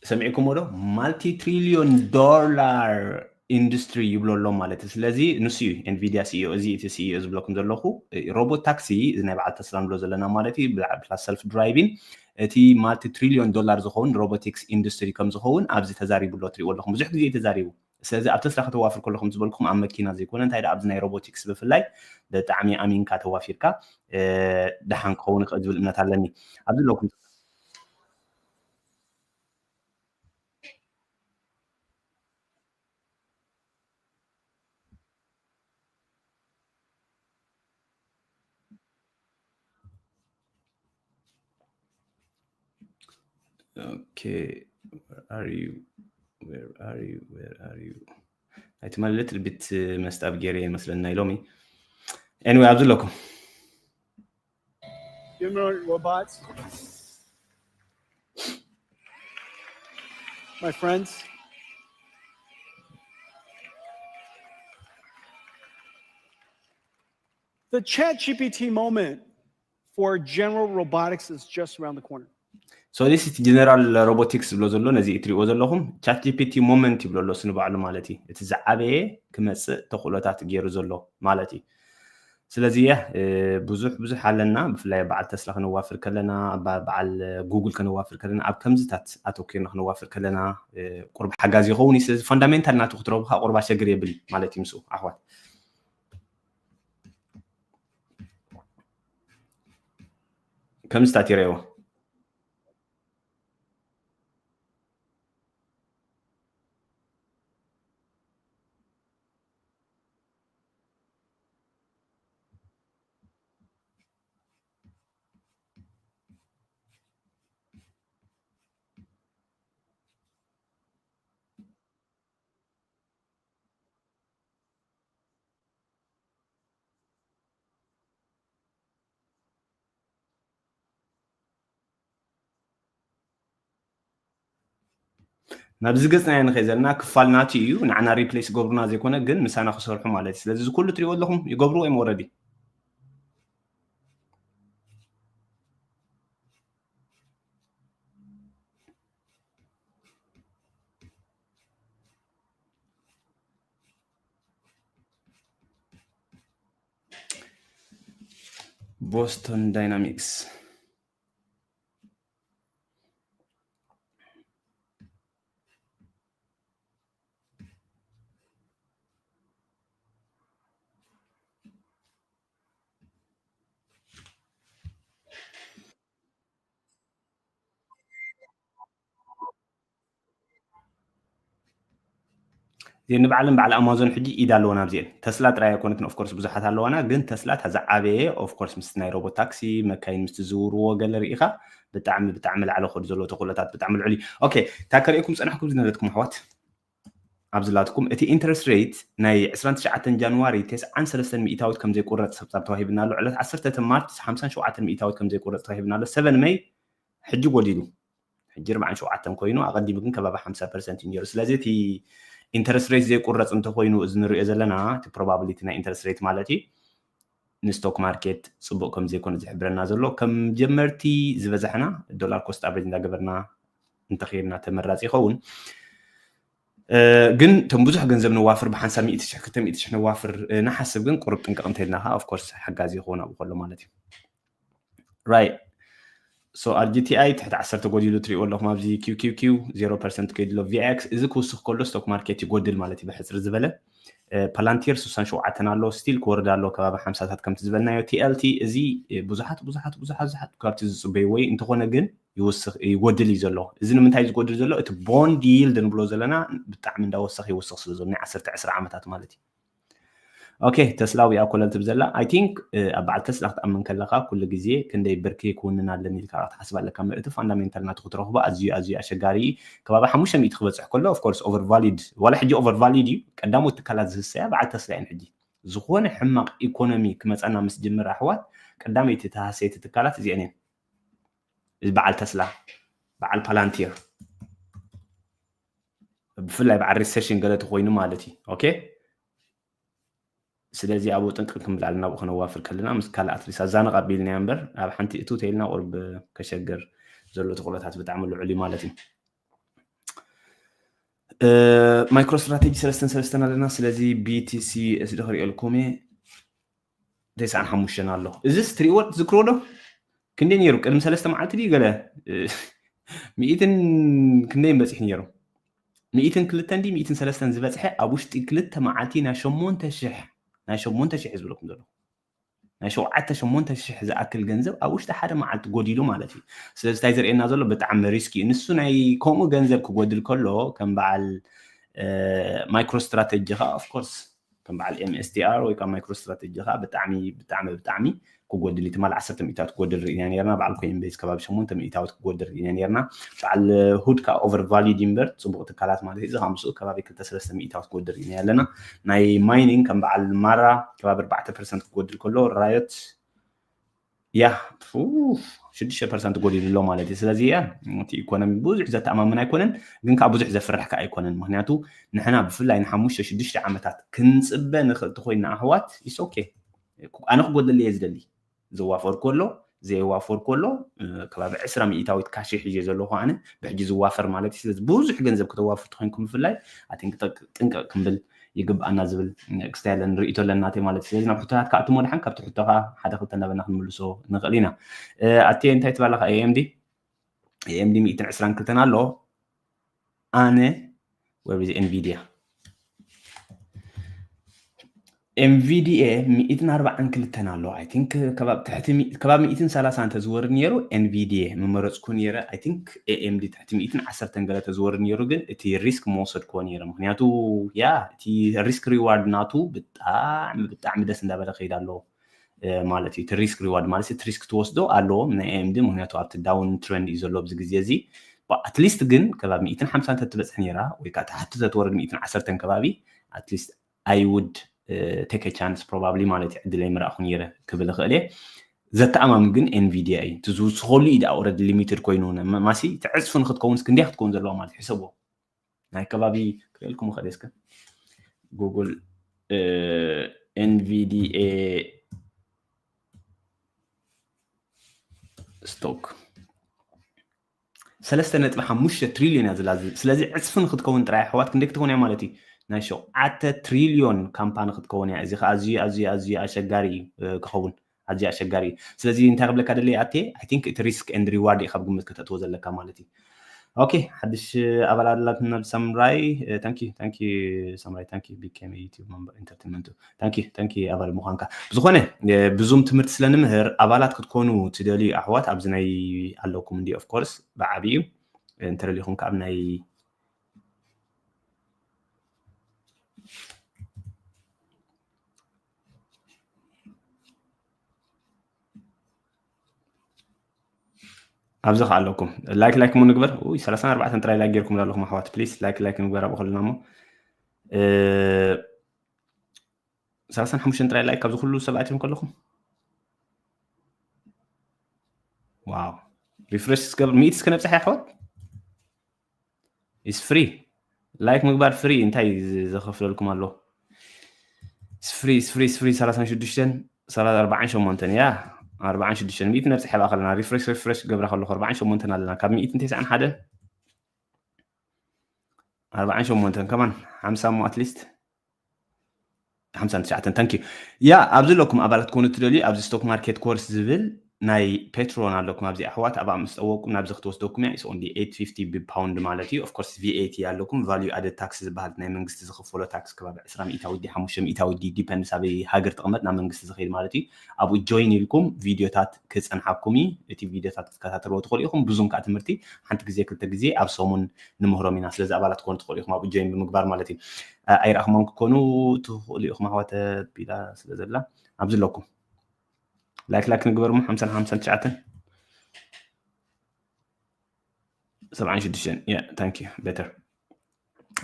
ሰሚዕኩሞ ዶ? ማልቲ ትሪሊዮን ዶላር ኢንዱስትሪ ይብሎ ኣሎ ማለት እዩ። ስለዚ ንሱ እዩ ኤንቪድያ ሲኢኦ፣ እዚ እቲ ሲኢኦ ዝብለኩም ዘለኹ። ሮቦት ታክሲ፣ እዚ ናይ በዓል ተስላ ንብሎ ዘለና ማለት እዩ፣ ብዛዕባ ፕላስ ሰልፍ ድራይቪን፣ እቲ ማልቲ ትሪሊዮን ዶላር ዝኸውን ሮቦቲክስ ኢንዱስትሪ ከም ዝኸውን ኣብዚ ተዛሪቡ ኣሎ፣ ትሪእዎ ኣለኹም። ብዙሕ ግዜ እዩ ተዛሪቡ። ስለዚ ኣብ ተስላ ከተዋፍር ከለኹም ዝበልኩም ኣብ መኪና ዘይኮነ፣ እንታይ ደኣ ኣብዚ ናይ ሮቦቲክስ ብፍላይ ብጣዕሚ ኣሚንካ ተዋፊርካ፣ እ፣ ደሓን ክኸውን ይኽእል ዝብል እምነት ኣለኒ። ኣብዚ ኣለኩም። Okay, where are you? Where are you? Where are you? ኣይትማሊ little bit መስጣብ ገይረ ይመስለና ኢሎሚ። Anyway፣ ኣብዚ ኣለኩም። Humanoid robots. My friends, the ChatGPT moment for general robotics is just around the corner. So this is general robotics ዝብሎ ዘሎ፣ ነዚ እትሪእዎ ዘለኹም ቻት ጂፒቲ ሞመንት ይብሎ ኣሎ፣ እሱ ንባዕሉ ማለት እዩ። እቲ ዝዓበየ ክመጽእ ተኽእሎታት ገይሩ ዘሎ ማለት እዩ። ስለዚ እየ፣ እ፣ ብዙሕ ብዙሕ ኣለና፣ ብፍላይ በዓል ተስላ ከነዋፍር ከለና፣ በ-፣ በዓል ጉግል ከነዋፍር ከለና፣ ኣብ ከምዚታት ኣተኲርና ከነዋፍር ከለና፣ እ፣ ቁርብ ሓጋዚ ይኸውን እዩ። ስለዚ ፋንዳሜንታል ናቱ ክትረኽቡ ከኣ ቁርብ ኣሸግር የብል ማለት እዩ ምስኡ ኣሕዋት። ከምዚታት ይረእይዎ። ናብዚ ገጽና ኢና ንኸይድ ዘለና። ክፋል ናቱ እዩ፣ ንዓና ሪፕሌስ ገብሩና ዘይኮነ፣ ግን ምሳና ክሰርሑ ማለት እዩ። ስለዚ እዚ ኩሉ ትሪእዎ ኣለኹም፣ ይገብርዎ እዮም ኦረዲ። ቦስተን ዳይናሚክስ። እዚአን ንባዕለን በዓል ኣማዞን ሕጂ ኢድ ኣለወን ኣብዚአን። ተስላ ጥራይ ኣይኮነትን፣ ኦፍኮርስ ብዙሓት ኣለዋና፣ ግን ተስላ እታ ዝዓበየ፣ ኦፍኮርስ ምስቲ ናይ ሮቦት ታክሲ፣ መካይን ምስ ትዝውርዎ ገለ ርኢኻ፣ ብጣዕሚ፣ ብጣዕሚ ላዕሊ ክኸዱ ዘለዎ ተኽእሎታት ብጣዕሚ ልዑል እዩ። ኦኬ፣ እታ ከርእየኩም ዝጸናሕኩም ዝነበረትኩም ኣሕዋት፣ ኣብዚ ላትኩም፣ እቲ ኢንተረስት ሬት ናይ ዕስራን ትሽዓተን ጃንዋሪ ተስዓን ሰለስተን ሚእታዊት ከም ዘይቁረጽ ጸብጻብ ተዋሂብና ኣሎ። ዕለት ዓሰርተ ማርች ሓምሳን ሸውዓተን ሚእታዊት ከም ዘይቁረጽ ተዋሂብና ኣሎ። ሰቨን መይ ሕጂ ጎዲሉ። ሕጂ ኣርባዓን ሸውዓተን ኮይኑ፣ ኣቐዲሙ ግን ከባቢ ሓምሳ ፐርሰንት እዩ ነይሩ። ስለዚ እቲ ኢንተረስት ሬት ዘይቁረጽ እንተኾይኑ፣ እዚ ንሪኦ ዘለና፣ እቲ ፕሮባብሊቲ ናይ ኢንተረስት ሬት ማለት እዩ፣ ንስቶክ ማርኬት ጽቡቕ ከም ዘይኮነ ዝሕብረና ዘሎ። ከም ጀመርቲ ዝበዛሕና ዶላር ኮስት ኣቨሬጅ እንዳገበርና እንተኸይድና ተመራጺ ይኸውን። እ፣ ግን እቶም ብዙሕ ገንዘብ ነዋፍር፣ ብሓንሳብ ሚእቲ ሽሕ፣ ክልተ ሚእቲ ሽሕ ነዋፍር፣ እ፣ ንሓስብ፣ ግን ቁሩብ ጥንቅቕ እንተኢልና ኸዓ፣ ኦፍ ኮርስ፣ ሓጋዚ ይኸውን ኣብኡ ከሎ ማለት እዩ። ራይት። So RGTI ትሕቲ ዓሰርተ ጎዲሉ ትሪእዎ ኣለኹም ኣብዚ QQQ zero percent ከይድሎ VIX እዚ ክውስኽ ከሎ stock market ይጎድል ማለት እዩ። ብሕፅር ዝበለ Palantir ስሳን ሸውዓተን ኣሎ፣ still ክወርድ ኣሎ ከባቢ ሓምሳታት ከምቲ ዝበልናዮ። TLT እዚ ብዙሓት ብዙሓት ብዙሓት ብዙሓት ካብቲ ዝፅበይዎ እዩ። እንተኾነ ግን ይወስኽ ይጎድል እዩ ዘሎ። እዚ ንምንታይ ዝጎድል ዘሎ? እቲ bond yield ንብሎ ዘለና ብጣዕሚ እንዳወሰኽ ይወስኽ ስለ ዘሎ ናይ ዓሰርተ ዕስራ ዓመታት ማለት እዩ። ኦኬ፣ ተስላ ዊኣ ኮለል ትብ ዘላ። I think ኣብ በዓል ተስላ ክትኣምን ከለኻ ኩሉ ግዜ ክንደይ ብርኪ ክውንን ኣለኒ ኢልካ ክትሓስብ ኣለካ። እቲ ፋንዳሜንታል ናቱ ክትረኽቦ ኣዝዩ ኣዝዩ ኣሸጋሪ እዩ። ከባቢ ሓሙሽተ ሚእቲ ክበፅሕ ከሎ of course over valued፣ ዋላ ሕጂ over valued እዩ። ቀዳሞት ትካላት ዝህሰያ በዓል ተስላ እየን። ሕጂ ዝኾነ ሕማቕ ኢኮኖሚ ክመፀና ምስ ጅምር ኣሕዋት ቀዳመይቲ ተሃሰይቲ ትካላት እዚአን እየን። እዚ በዓል ተስላ፣ በዓል ፓላንቲር፣ ብፍላይ በዓል ሪሴሽን ገለ ተኮይኑ ማለት እዩ። ኦኬ፣ ስለዚ ኣብኡ ጥንቅቅ ክንብል ኣለና። ኣብኡ ከነዋፍር ከለና ምስ ካልእ ኣትሊስ ኣዛነቕ ኣቢልናያ እምበር ኣብ ሓንቲ እቱ ተይልና ቁርብ ከሸግር ዘሎ ተኽእሎታት ብጣዕሚ ልዑል እዩ ማለት እዩ። ማይክሮ ስትራቴጂ ሰለስተን ሰለስተን ኣለና። ስለዚ BTC እስዲ ክሪኦ ልኩም እየ። ተስዓን ሓሙሽተን ኣሎ። እዚስ ትሪእዎ ትዝክርዎ ዶ? ክንደይ ነይሩ? ቅድሚ ሰለስተ መዓልቲ ድዩ ገለ ሚእትን ክንደይን በፂሑ ነይሩ? ሚእትን ክልተን ድዩ ሚእትን ሰለስተን ዝበፅሐ ኣብ ውሽጢ ክልተ መዓልቲ ናይ ሸሞንተ ሽሕ ናይ ሸሞንተ ሽሕ ዝብለኩም ዘለኹ ናይ ሸውዓተ ሸሞንተ ሽሕ ዝኣክል ገንዘብ ኣብ ውሽጢ ሓደ መዓልቲ ጎዲሉ ማለት እዩ። ስለዚ እንታይ ዘርእየና ዘሎ ብጣዕሚ ሪስኪ እዩ። ንሱ ናይ ከምኡ ገንዘብ ክጎድል ከሎ ከም በዓል ማይክሮ ስትራቴጂ ከዓ of course ከም በዓል MSTR ወይ ከዓ ማይክሮ ስትራቴጂ ከዓ ብጣዕሚ ብጣዕሚ ብጣዕሚ ክጎድል እዩ። ትማል ዓሰርተ ሚእታዊት ክጎድል ርኢና ነርና። በዓል ኮይን ቤዝ ከባቢ ሸሞንተ ሚእታዊት ክጎድል ርኢና ነርና። በዓል ሁድ ከዓ over valued እምበር ፅቡቅ ትካላት ማለት እዩ። እዚ ከዓ ምስኡ ከባቢ ክልተ ሰለስተ ሚእታዊት ክጎድል ርኢና ኣለና። ናይ ማይኒንግ ከም በዓል ማራ ከባቢ ኣርባዕተ ፐርሰንት ክጎድል ከሎ ራዮት ያ ሽዱሽተ ፐርሰንት ጎዲሉ ኣሎ ማለት እዩ። ስለዚ ያ እቲ ኢኮኖሚ ብዙሕ ዘተኣማምን ኣይኮነን፣ ግን ከዓ ብዙሕ ዘፍርሕ ከዓ ኣይኮነን። ምክንያቱ ንሕና ብፍላይ ንሓሙሽተ ሽዱሽተ ዓመታት ክንፅበ ንኽእል ተኮይንና ኣሕዋት is okay። ኣነ ክጎደለየ ዝደሊ ዘዋፈር ከሎ ዘየዋፈር ከሎ ከባቢ ዕስራ ሚእታዊት ካሽ ሒže ዘለኹ ኣነ ብሕጂ ዝዋፈር ማለት እዩ። ስለዚ ብዙሕ ገንዘብ ከተዋፍር ተኮይንኩም ብፍላይ ኣቲንክ ጥንቅቅ ክንብል ይግብኣና ዝብል ክስታይ ኣለኒ ርእይቶ ኣለኒ ናተይ ማለት እዩ። ስለዚ ናብ ሕቶታት ክኣትሞ ድሓን ካብቲ ሕቶኻ ሓደ ክልተ እናበልና ክንምልሶ ንኽእል ኢና። ኣቴ እንታይ ትባለኻ? AMD AMD ሚእትን ዕስራን ክልተን ኣሎ። ኣነ ወይ ብዚ ኤንቪዲያ ኤንቪዲኤ ሚእትን ኣርባዓን ክልተን ኣሎ። I think ከባቢ ትሕቲ ሚእትን ሰላሳ እንተዝወርድ ነይሩ ኤንቪዲኤ ምመረፅኩ ነይረ። I think AMD ትሕቲ ሚእትን ዓሰርተን ገለ ተዝወርድ ነይሩ ግን እቲ ሪስክ መወሰድክዎ ነይረ። ምክንያቱ ያ እቲ ሪስክ ሪዋርድ ናቱ ብጣዕሚ ብጣዕሚ ደስ እንዳበለ ከይድ ኣለዎ ማለት እዩ። እቲ ሪስክ ሪዋርድ ማለት እቲ ሪስክ ትወስዶ ኣለዎ ናይ AMD ምክንያቱ ኣብቲ ዳውን ትረንድ እዩ ዘሎ ኣብዚ ግዜ እዚ። ኣትሊስት ግን ከባቢ ሚእትን ሓምሳን እንተትበፅሕ ነይራ ወይ ከዓ ትሕቲ ተትወርድ ሚእትን ዓሰርተን ከባቢ ኣትሊስት I would take a chance probably ማለት እዩ። ዕድለይ ምረእኹ ነይረ ክብል እኽእል እየ። ዘተኣማምን ግን ኤንቪዲያ እዩ። እቲ ዝውስኸሉ እዩ ደኣ ኦረዲ ሊሚትድ ኮይኑ ማሲ እቲ ዕፅፊ ንክትከውንስ ክንደይ ክትከውን ዘለዋ ማለት እዩ። ሕሰብዎ። ናይ ከባቢ ክርእልኩም እኽእል እስከ ጉግል ኤንቪዲኤ ስቶክ ሰለስተ ነጥቢ ሓሙሽተ ትሪልዮን እያ ዝላ። ስለዚ ዕፅፊ ንክትከውን ጥራይ ኣሕዋት ክንደይ ክትከውን እያ ማለት እዩ? ናይ ሸውዓተ ትሪልዮን ካምፓኒ ክትከውን እያ። እዚ ከዓ ኣዝዩ ኣዝዩ ኣዝዩ ኣሸጋሪ እዩ ክኸውን ኣዝዩ ኣሸጋሪ እዩ። ስለዚ እንታይ ክብለካ ደለየ ኣቴ I think እቲ ሪስክ ኤንድ ሪዋርድ እዩ ካብ ግምት ከተእትዎ ዘለካ ማለት እዩ። ኦኬ ሓድሽ ኣባል ኣላትና ሳምራይ ታንኪ ታንኪ ሳምራይ ታንኪ ቢኬም ዩቲብ መንበር ኢንተርቴንመንቱ ታንኪ ታንኪ ኣባል ምዃንካ። ብዝኾነ ብዙም ትምህርቲ ስለ ንምህር ኣባላት ክትኮኑ ትደልዩ ኣሕዋት ኣብዚ ናይ ኣለኩም እንዲ of course ብዓብዩ እንተደሊኹም ካብ ናይ ኣብዚ ከዓ ኣለኩም ላይክ ላይክ ሞ ንግበር። ሰላሳን ኣርባዕተን ጥራይ ላይክ ጌርኩም ኣለኹም ኣሕዋት ፕሊስ ላይክ ላይክ ንግበር ኣብኡ ከለና ሞ ሰላሳን ሓሙሽተን ጥራይ ላይክ ካብዚ ኩሉ ሰብ ኣትዮም ከለኹም ዋው ሪፍሬሽ ስገብር ሚእቲ እስከ ነብፅሕ ኣሕዋት is free ላይክ ምግባር ፍሪ እንታይ ዘኸፍለልኩም ኣሎ? Free free free ሰላሳን ሽዱሽተን ኣርባዓን ሸሞንተን እያ ኣርባዓን ሽዱሽተን ሚእቲ ነብፅሕ ኣብኣ ከለና ሪፍሬሽ ሪፍሬሽ ገብራ ከለኹ ኣርባዓን ሸሞንተን ኣለና ካብ ሚእትን ተስዓን ሓደን ኣርባዓን ሸሞንተን ከማን ሓምሳ ሞ ኣትሊስት ሓምሳን ትሽዓተን ታንኪ ያ ኣብዚ ኣለኩም ኣባላት ኮኑ ትደልዩ ኣብዚ ስቶክ ማርኬት ኮርስ ዝብል ናይ ፔትሮን ኣለኩም ኣብዚ ኣሕዋት ኣብኣ ምስ ጠወቅኩም ናብዚ ክትወስደኩም እያ። It's only eight fifty ብፓውንድ ማለት እዩ። Of course VAT ኣለኩም፣ value added tax ዝበሃል ናይ መንግስቲ ዝኽፈሎ ታክስ ከባቢ ዕስራ ሚእታዊ ድዩ ሓሙሽተ ሚእታዊ ድዩ depends ኣበይ ሃገር ትቕመጥ ናብ መንግስቲ ዝኸይድ ማለት እዩ። ኣብኡ ጆይን ኢልኩም ቪድዮታት ክፀንሓኩም እዩ። እቲ ቪድዮታት ክትከታተልዎ ትኽእሉ ኢኹም። ብዙም ከዓ ትምህርቲ ሓንቲ ግዜ ክልተ ግዜ ኣብ ሰሙን ንምህሮም ኢና። ስለዚ ኣባላት ክኾኑ ትኽእሉ ኢኹም ኣብኡ ጆይን ብምግባር ማለት እዩ። ኣይረኣኹሞም ክኮኑ ትኽእሉ ኢኹም ኣሕዋተ ቢላ ስለ ዘላ ኣብዚ ኣለኩም። ላይክ ላይክ ንግበር እሞ ሓምሳን ሓምሳን ትሽዓተን ሰብዓን ሽዱሽተን yeah thank you better።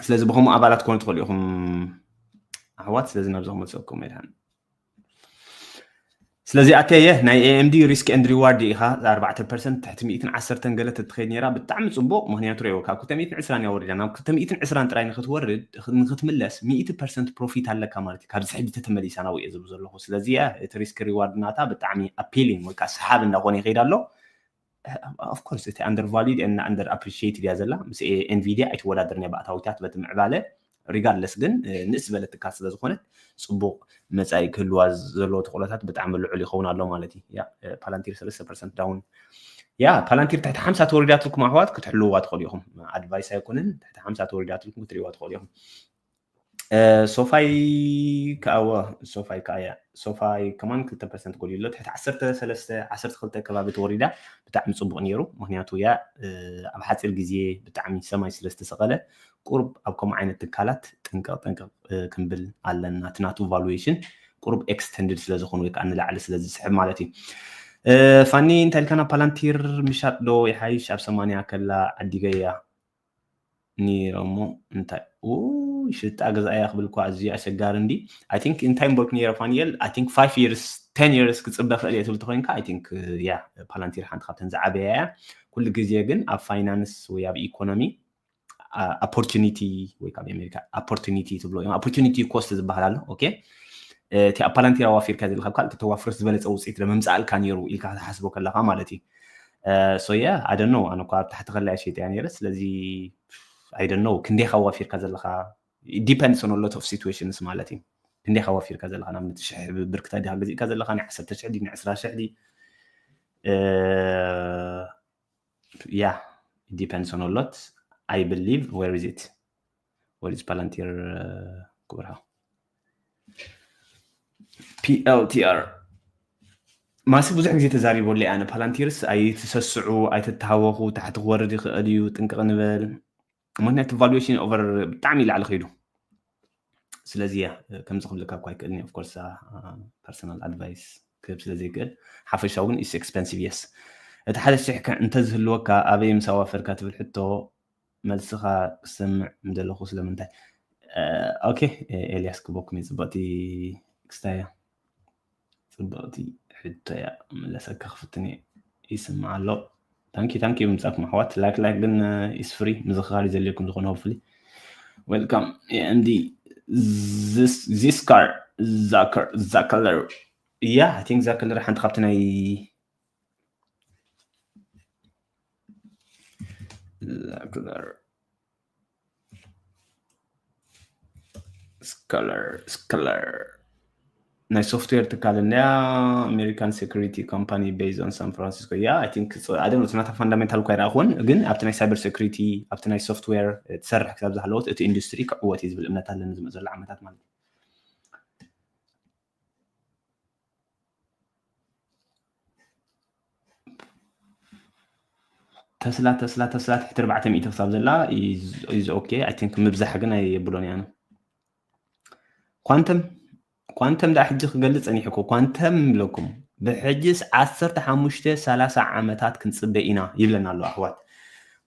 ስለዚ ብከምኡ ኣባላት ክኮኑ ትኽእሉ ኢኹም ኣሕዋት። ስለዚ ናብዚ ክመልሰኩም መድሃን ስለዚ ኣተየ ናይ AMD risk and reward ኢኻ ኣርባዕተ ፐርሰንት ትሕቲ ሚእትን ዓሰርተን ገለ ተትኸይድ ነይራ ብጣዕሚ ፅቡቅ። ምክንያቱ ሪኦ ካብ ክልተ ሚእትን ዕስራን እያ ወሪዳ ናብ ክልተ ሚእትን ዕስራን ጥራይ ንክትወርድ ንክትምለስ ሚእቲ ፐርሰንት ፕሮፊት ኣለካ ማለት እዩ። ካብዚ ሕጂ ተተመሊሳ ናብኡ እየ ዝብል ዘለኹ። ስለዚ እያ እቲ risk reward ናታ ብጣዕሚ appealing ወይ ከዓ ሰሓቢ እንዳኾነ ይኸይድ ኣሎ። Of course እቲ under valued and under appreciated እያ ዘላ ምስ ኤንቪዲያ ኣይትወዳደርን እያ ብኣታዊታት በቲ ምዕባለ። Regardless ግን ንእስ ዝበለት ትካል ስለ ዝኾነት ፅቡቅ መፃኢ ክህልዋ ዘለዎ ተኽእሎታት ብጣዕሚ ልዑል ይኸውን ኣሎ ማለት እዩ። ያ ፓላንቲር ሰለስተ ፐርሰንት ዳውን ያ ፓላንቲር ትሕቲ ሓምሳ ተወሪዳትልኩም ኣሕዋት ክትሕልውዋ ትኽእሉ ኢኹም። ኣድቫይስ ኣይኮንን ትሕቲ ሓምሳ ተወሪዳትልኩም ክትሪእዋ ትኽእሉ ኢኹም። ሶፋይ ከዓ ሶፋይ ከዓ እያ ሶፋይ ከማን ክልተ ፐርሰንት ጎዲሉ ኣሎ። ትሕቲ ዓሰርተ ሰለስተ ዓሰርተ ክልተ ከባቢ ተወሪዳ ብጣዕሚ ፅቡቅ ነይሩ። ምክንያቱ ያ ኣብ ሓፂር ግዜ ብጣዕሚ ሰማይ ስለ ዝተሰቀለ ቁርብ ኣብ ከምኡ ዓይነት ትካላት ጥንቅቕ ጥንቅቕ ክንብል ኣለና። እቲ ናቱ ቫሉዌሽን ቁርብ ኤክስተንድድ ስለ ዝኾኑ ወይ ከዓ ንላዕሊ ስለ ዝስሕብ ማለት እዩ። ፋኒ እንታይ ኢልካና ፓላንቲር ምሻጥ ዶ ይሓይሽ ኣብ ሰማንያ ከላ ዓዲገያ ነይረ እሞ እንታይ ሽጣ ገዛእያ ክብል እኳ ኣዝዩ ኣሸጋሪ እንዲ። I think እንታይ ምበልኩ ነይረ ፋኒኤል? I think five years ten years ክፅበ ክእል እየ ትብል ተኮይንካ I think ያ ፓላንቲር ሓንቲ ካብተን ዝዓበያ እያ። ኩሉ ግዜ ግን ኣብ ፋይናንስ ወይ ኣብ ኢኮኖሚ ኦፖርቹኒቲ ወይ ካብ ኣሜሪካ ኦፖርቹኒቲ ትብሎ እዮም ኦፖርቹኒቲ ኮስት ዝበሃል ኣሎ። ኦኬ እቲ ኣብ ፓላንቲር ኣዋፊርካ ዘለካ ካብ ካልእ ተተዋፍሮስ ዝበለፀ ውፅኢት ለመምፃእልካ ነይሩ ኢልካ ክትሓስቦ ከለካ ማለት እዩ። So yeah I don't know ኣነ እኳ ኣብ ታሕቲ ከላ ሸይጠያ ነይረ። ስለዚ I don't know ክንደይ ካብ ዋፊርካ ዘለካ depends on a lot of situations ማለት እዩ። ክንደይ ካብ ዋፊርካ ዘለካ ናብ ሽሕ ብርክታ ዲካ ገዚእካ ዘለካ ናይ ዓሰርተ ሽሕ ድዩ ናይ ዕስራ ሽሕ ድዩ yeah depends on a lot. I believe where is it where is Palantir ክብርሃ PLTR ማሲ ብዙሕ ግዜ ተዛሪበሉ ኣነ ፓላንቲርስ ኣይትሰስዑ ኣይትተሃወኹ ታሕቲ ክወርድ ይኽእል እዩ ጥንቅቕ ንበል። ምክንያቱ ቫሉዌሽን ኦቨር ብጣዕሚ ይላዕሊ ከይዱ ስለዚ እያ ከምዚ ክብለካ እኳ ይክእልኒ of course personal advice ክህብ ስለ ዘይክእል ሓፈሻዊ ግን is expensive yes እቲ ሓደ ሽሕ እንተዝህልወካ ኣበይ ምስ ኣዋፈርካ ትብል ሕቶ መልስኻ ክሰምዕ ምደለኹ ስለምንታይ okay ኤልያስ ክበኩም እዩ ፅብቅቲ ክስታያ ፅብቅቲ ሕቶ እያ መለሰካ ክፍትን እየ ይስማዕ ኣሎ thank you thank you ምምፃእኩም ኣሕዋት like like ግን is free ምዝኽኻር እዩ ዘድልየኩም ዝኾነ hopefully welcome AMD Ziskar Zakler yeah I think Zakler ሓንቲ ካብቲ ናይ Zakler Scholar Scholar ናይ software ትካል እንያ American security company based on San Francisco yeah I think I don't know ናታ fundamental እኳ ይረኣኹን ግን ኣብቲ ናይ cyber security ኣብቲ ናይ software ትሰርሕ ክሳብ ዝሃለወት እቲ industry ክዕወት እዩ ዝብል እምነት ኣለኒ ዝመፅእ ዘሎ ዓመታት ማለት እዩ። ተስላ ተስላ ተስላ ትሕቲ ኣርባዕተ ሚእቲ ክሳብ ዘላ is okay I think ምብዛሕ ግን ኣየብሎን እያ ኳንተም ኳንተም ዳ ሕጂ ክገልፅ ፀኒሑ እኮ ኳንተም ይብለኩም ብሕጅስ ዓሰርተ ሓሙሽተ ሰላሳ ዓመታት ክንፅበ ኢና ይብለና ኣሎ ኣሕዋት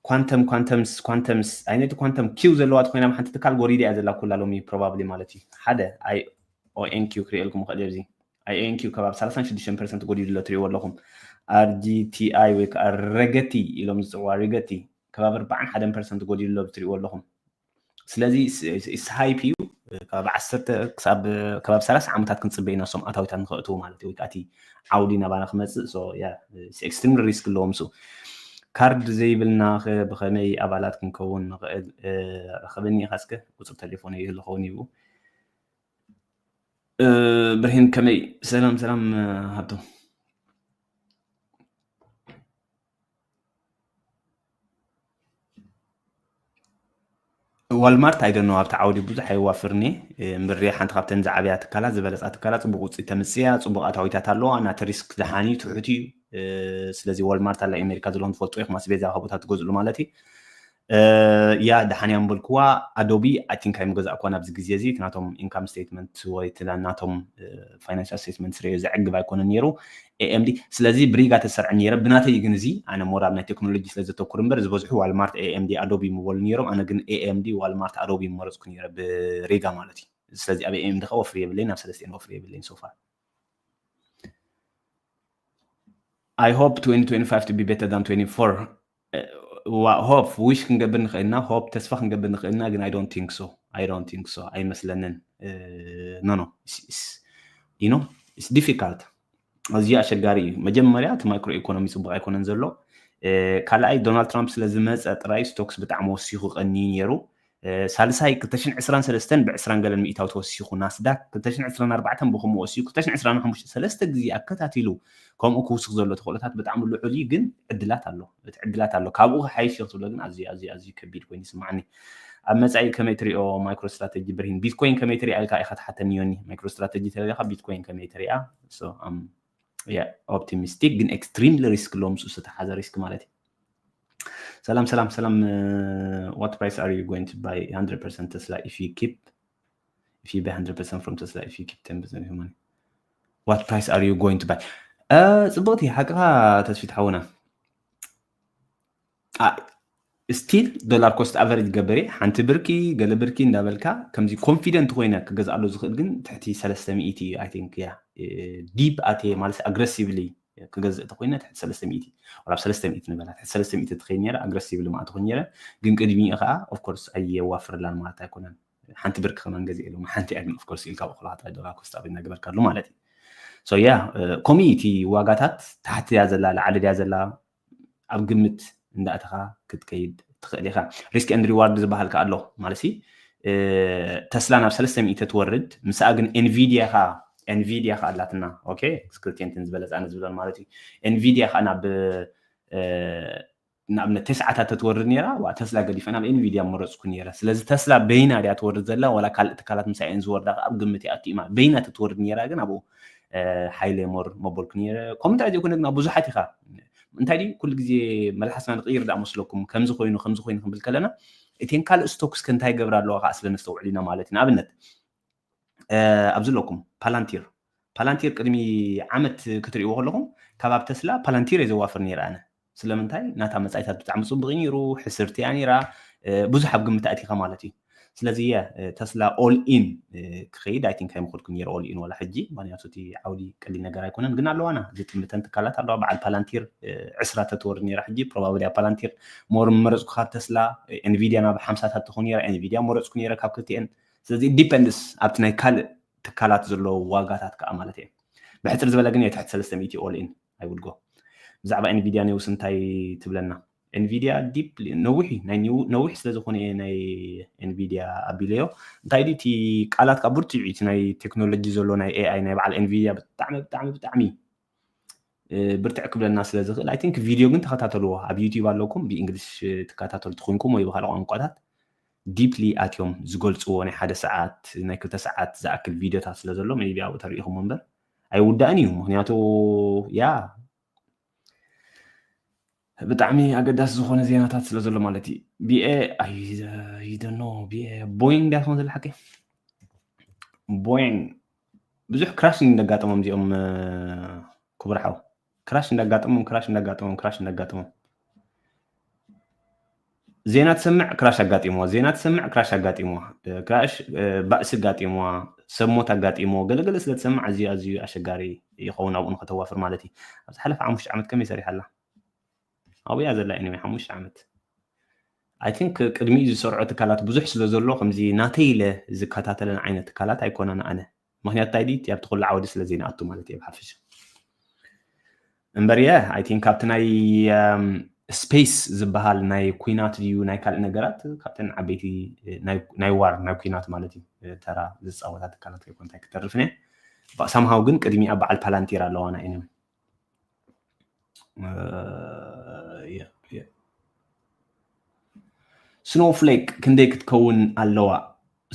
quantum quantum quantum ዓይነት quantum Q ዘለዋ ተኮይና ሓንቲ ትካል ጎሪዳ እያ ዘላ ኩላ ሎሚ probably ማለት እዩ ሓደ I O N Q ክሪኤልኩም ክእል እዚ I O N Q ከባቢ ሰላሳን ሽዱሽተን ፐርሰንት ጎዲሉ ኣሎ ትሪእዎ ኣለኹም R G T I ወይ ከዓ ረገቲ ኢሎም ዝፅዋ ሪገቲ ከባቢ ኣርባዓን ሓደን ፐርሰንት ጎዲሉ ኣሎ ትሪእዎ ኣለኹም ስለዚ is hype እዩ ከባቢ ዓሰርተ ክሳብ ከባቢ ሰላሳ ዓመታት ክንፅበ ኢና ሶም ኣታዊታት ንክእትዉ ማለት እዩ ወይ ከዓ እቲ ዓውዲ ናባና ክመፅእ so yeah extremely risk ኣለዎም ሱ ካርድ ዘይብልና ብከመይ ኣባላት ክንከውን ንክእል ርኸበኒ ኢካ እስከ ቁፅር ቴሌፎን ይህልኸውን ይብኡ ብርሂን ከመይ ሰላም ሰላም ሃብቶም ዋልማርት ኣይደኖ ኣብቲ ዓውዲ ብዙሕ ኣይዋፍርኒ እምብሪ ሓንቲ ካብተን ዝዓበያ ትካላት ዝበለፃ ትካላት ፅቡቅ ውፅኢት ተምፅያ ፅቡቅ ኣታዊታት ኣለዋ ናተ ሪስክ ደሓን እዩ ትሑት እዩ። ስለዚ ዋልማርት ኣላ ኣሜሪካ ዘለኹም ትፈልጡ ኢኹም ኣስቤዛ ካብ ቦታ ትገዝሉ ማለት እዩ። ያ ደሓን እያ ምበልክዋ ኣዶቢ ኣይ ቲንክ ኣይምገዛእክዋን ኣብዚ ግዜ እዚ እቲ ናቶም ኢንካም ስቴትመንት ወይ እቲ ናቶም ፋይናንሻል ስቴትመንት ስረዮ ዘዕግብ ኣይኮነን ነይሩ። ኤኤምዲ ስለዚ ብሪጋ ተሰርዐ ነይረ ብናተይ ግን እዚ ኣነ ሞር ኣብ ናይ ቴክኖሎጂ ስለ ዘተኩር እምበር ዝበዝሑ ዋልማርት ኤኤምዲ ኣዶቢ ምበሉ ነይሮም ኣነ ግን ኤኤምዲ ዋልማርት ኣዶቢ መረፅኩ ነይረ ብሪጋ ማለት እዩ። ስለዚ ኣብ ኤኤምዲ ከ ወፍር የብለይን ኣብ ሰለስቲኤን ወፍር የብለይን ሶፋር። I hope twenty twenty-five to be better than twenty-four. Hope wish ክንገብር ንኽእልና hope ተስፋ ክንገብር ንኽእልና ግን I don't think so. I don't think so. ኣይመስለንን። No no. You know, it's difficult. ኣዝዩ ኣሸጋሪ እዩ። መጀመርያ እቲ ማይክሮ ኢኮኖሚ ፅቡቅ ኣይኮነን ዘሎ። ካልኣይ ዶናልድ ትራምፕ ስለ ዝመፀ ጥራይ ስቶክስ ብጣዕሚ ወሲኹ ቀንዩ ነይሩ። ሳልሳይ ክልተ ሽሕን ዕስራን ሰለስተን ብዕስራን ገለን ሚእታዊ ተወሲኹ ናስዳክ ክልተ ሽሕን ዕስራን ኣርባዕተን ብኸምኡ ወሲኹ ክልተ ሽሕን ዕስራን ሓሙሽተ ሰለስተ ግዜ ኣከታቲሉ ከምኡ ክውስኽ ዘሎ ተኽእሎታት ብጣዕሚ ልዑል እዩ ግን ዕድላት ኣሎ እቲ ዕድላት ኣሎ ካብኡ ክሓይሽ ክትብሎ ግን ኣዝዩ ኣዝዩ ኣዝዩ ከቢድ ኮይኑ ይስማዓኒ። ኣብ መጻኢ ከመይ ትሪኦ ማይክሮ ስትራተጂ ብርሂን ቢትኮይን ከመይ ትሪኣ ኢልካ ኢኻ ትሓተኒ ዮኒ ማይክሮ ስትራተጂ ተሪኻ ቢትኮይን ከመይ ትሪኣ? ኦፕቲሚስቲክ ግን ኤክስትሪምሊ ሪስክ ኣሎ ምስኡ ዝተሓዘ ሪስክ ማለት እዩ። ሰላም ሰላም ሰላም። What price are you going to buy one hundred percent Tesla if you keep if you buy one hundred percent from Tesla if you keep ten percent of your money? What price are you going to buy? ጽብቕቲ ሓቅኻ ተስፊት ሓውና። ስቲል ዶላር ኮስት ኣቨሬጅ ገበሬ ሓንቲ ብርኪ ገለ ብርኪ እንዳበልካ ከምዚ ኮንፊደንት ኮይነ ክገዝኣሉ ዝኽእል ግን ትሕቲ ሰለስተ ሚእቲ I think ያ ዲፕ ኣትየ ማለት ኣግረሲቭሊ ክገዝእ ተኮይነ ትሕቲ ሰለስተ ሚእቲ ወላ ሰለስተ ሚእቲ ንበላ ትሕቲ ሰለስተ ሚእቲ ትኸይድ ነረ ኣግረሲቭሊ ማእቲ ኮይኑ ነረ ግን ቅድሚኡ ከዓ ኦፍኮርስ ኣየዋፍርላን ማለት ኣይኮነን ሓንቲ ብርኪ ከማን ገዚእ ኢሎም ሓንቲ እያ ግን ኦፍኮርስ ኢልካ ብኩላ ጥራይ ዶላር ኮስት ኣቨሬጅ እናገበርካሉ ማለት እዩ። ሶ ያ ኮሚኒቲ ዋጋታት ታሕቲ እያ ዘላ ላዕሊ ድያ ዘላ ኣብ ግምት እንዳእተኻ ክትከይድ ትኽእል ኢኻ። ሪስክ ኤንድ ሪዋርድ ዝበሃል ከ ኣሎ ማለት ሲ ተስላ ናብ ሰለስተ ሚእቲ ትወርድ ምስኣ ግን ኤንቪዲያ ኻ ኤንቪዲያ ኻ ኣላትና ኦኬ ስክሪቴንትን ዝበለፃ ንዝብለን ማለት እዩ። ኤንቪዲያ ኻ ናብ ንኣብነት ተስዓታት ተትወርድ ነራ ዋ ተስላ ገዲፈ ናብ ኤንቪዲያ መረፅኩ ነረ ስለዚ ተስላ በይና ድያ ትወርድ ዘላ ዋላ ካልእ ትካላት ምሳኤን ዝወርዳ ኣብ ግምት ይኣትእማ በይና ተትወርድ ነራ ግን ኣብኡ ሓይለ ሞር መበልኩ ነረ ከምኡ እንታይ ዘይኮነ ግን ኣብ ብዙሓት ኢኻ እንታይ ድዩ ኩሉ ግዜ መልሓስና ንቕይር ዳ መስለኩም ከምዚ ኮይኑ ከምዚ ኮይኑ ክንብል ከለና እተን ካልእ ስቶክስ ከ እንታይ ገብራ ኣለዋ ከዓ ስለ ነስተውዕል ኢና ማለት እዩ ንኣብነት ኣብዚ ኣለኩም ፓላንቲር ፓላንቲር ቅድሚ ዓመት ክትሪእዎ ከለኹም ካብ ኣብ ተስላ ፓላንቲር እየ ዘዋፍር ነይረ ኣነ ስለምንታይ ናታ መፃኢታት ብጣዕሚ ፅቡቅ ነይሩ ሕስርቲ እያ ነይራ ብዙሕ ኣብ ግምት ኣእቲኻ ማለት እዩ ስለዚ እየ ተስላ ኦል ኢን ክኸይድ ኣይ ቲንክ ኣይምኸድኩ ነይረ ኦል ኢን ዋላ ሕጂ ምክንያቱ እቲ ዓውዲ ቀሊል ነገር ኣይኮነን ግን ኣለዋና ዝጥምተን ትካላት ኣለዋ በዓል ፓላንቲር ዕስራ ተትወርድ ነይራ ሕጂ ፕሮባብሊ ኣብ ፓላንቲር ሞር መረፅኩ ካብ ተስላ ኤንቪዲያ ናብ ሓምሳታት ትኾን ነይራ ኤንቪዲያ መረፅኩ ነይረ ካብ ክልቲኤን ስለዚ ዲፐንድስ ኣብቲ ናይ ካልእ ትካላት ዘለዎ ዋጋታት ከዓ ማለት እየ ብሕፅር ዝበለ ግን የትሕት ሰለስተ ሚእቲ ኦል ኢን ኣይውድጎ ብዛዕባ ኤንቪዲያ ኒውስ እንታይ ትብለና ኤንቪዲያ ዲፕ ነዊሕ ነዊሕ ስለ ዝኾነ ናይ ኤንቪዲያ ኣቢለዮ እንታይ ዲ እቲ ቃላት ካብ ብርትዕ እቲ ናይ ቴክኖሎጂ ዘሎ ናይ ኤኣይ ናይ በዓል ኤንቪዲያ ብጣዕሚ ብጣዕሚ ብጣዕሚ ብርትዕ ክብለና ስለ ዝኽእል ኣይ ቲንክ ቪድዮ ግን ተኸታተልዎ ኣብ ዩቲዩብ ኣለኩም ብእንግሊሽ ትከታተሉ ትኾንኩም ወይ ብካልእ ቋንቋታት ዲፕሊ ኣትዮም ዝገልፅዎ ናይ ሓደ ሰዓት ናይ ክልተ ሰዓት ዝኣክል ቪድዮታት ስለ ዘሎ ቢ ኣብኡ ተሪኢኹም እምበር ኣይውዳእን እዩ ምክንያቱ ያ ብጣዕሚ ኣገዳሲ ዝኾነ ዜናታት ስለ ዘሎ ማለት እዩ ቢኤ ኣይደኖ ቢኤ ቦይንግ ዳትኾን ዘለ ሓቂ ቦይንግ ብዙሕ ክራሽ እንዳጋጠሞም እዚኦም ክቡር ሓው ክራሽ እንዳጋጠሞም ክራሽ እንዳጋጠሞም ክራሽ እንዳጋጠሞም ዜና ትሰምዕ ክራሽ ኣጋጢምዋ ዜና ትሰምዕ ክራሽ ኣጋጢምዋ ክራሽ ባእሲ ኣጋጢምዋ ሰብ ሞት ኣጋጢምዎ ገለገለ ስለ ትሰምዕ ኣዝዩ ኣዝዩ ኣሸጋሪ ይኸውን ኣብኡ ንኸተዋፍር ማለት እዩ ኣብ ዝሓለፈ ሓሙሽተ ዓመት ከመይ ሰሪሓላ ኣብያ ዘላ ኒ ሓሙሽተ ዓመት ኣይ ቲንክ ቅድሚኡ ዝሰርዖ ትካላት ብዙሕ ስለ ዘሎ ከምዚ ናተይ ኢለ ዝከታተለን ዓይነት ትካላት ኣይኮነን ኣነ ምክንያቱ እንታይ ድዩ ኣብቲ ኩሉ ዓውዲ ስለ ዘይንኣቱ ማለት እየ ብሓፈሻ እምበር እየ ኣይ ቲንክ ኣብቲ ናይ ስፔስ ዝበሃል ናይ ኩናት ድዩ ናይ ካልእ ነገራት ካብተን ዓበይቲ ናይ ዋር ናይ ኩናት ማለት እዩ ተራ ዝፃወታ ትካላት ከይኮንታይ ክተርፍን እየ ሳምሃው ግን ቅድሚኣ በዓል ፓላንቲር ኣለዋ ናይ ኤኒወይ Snowflake ክንደይ ክትከውን ኣለዋ?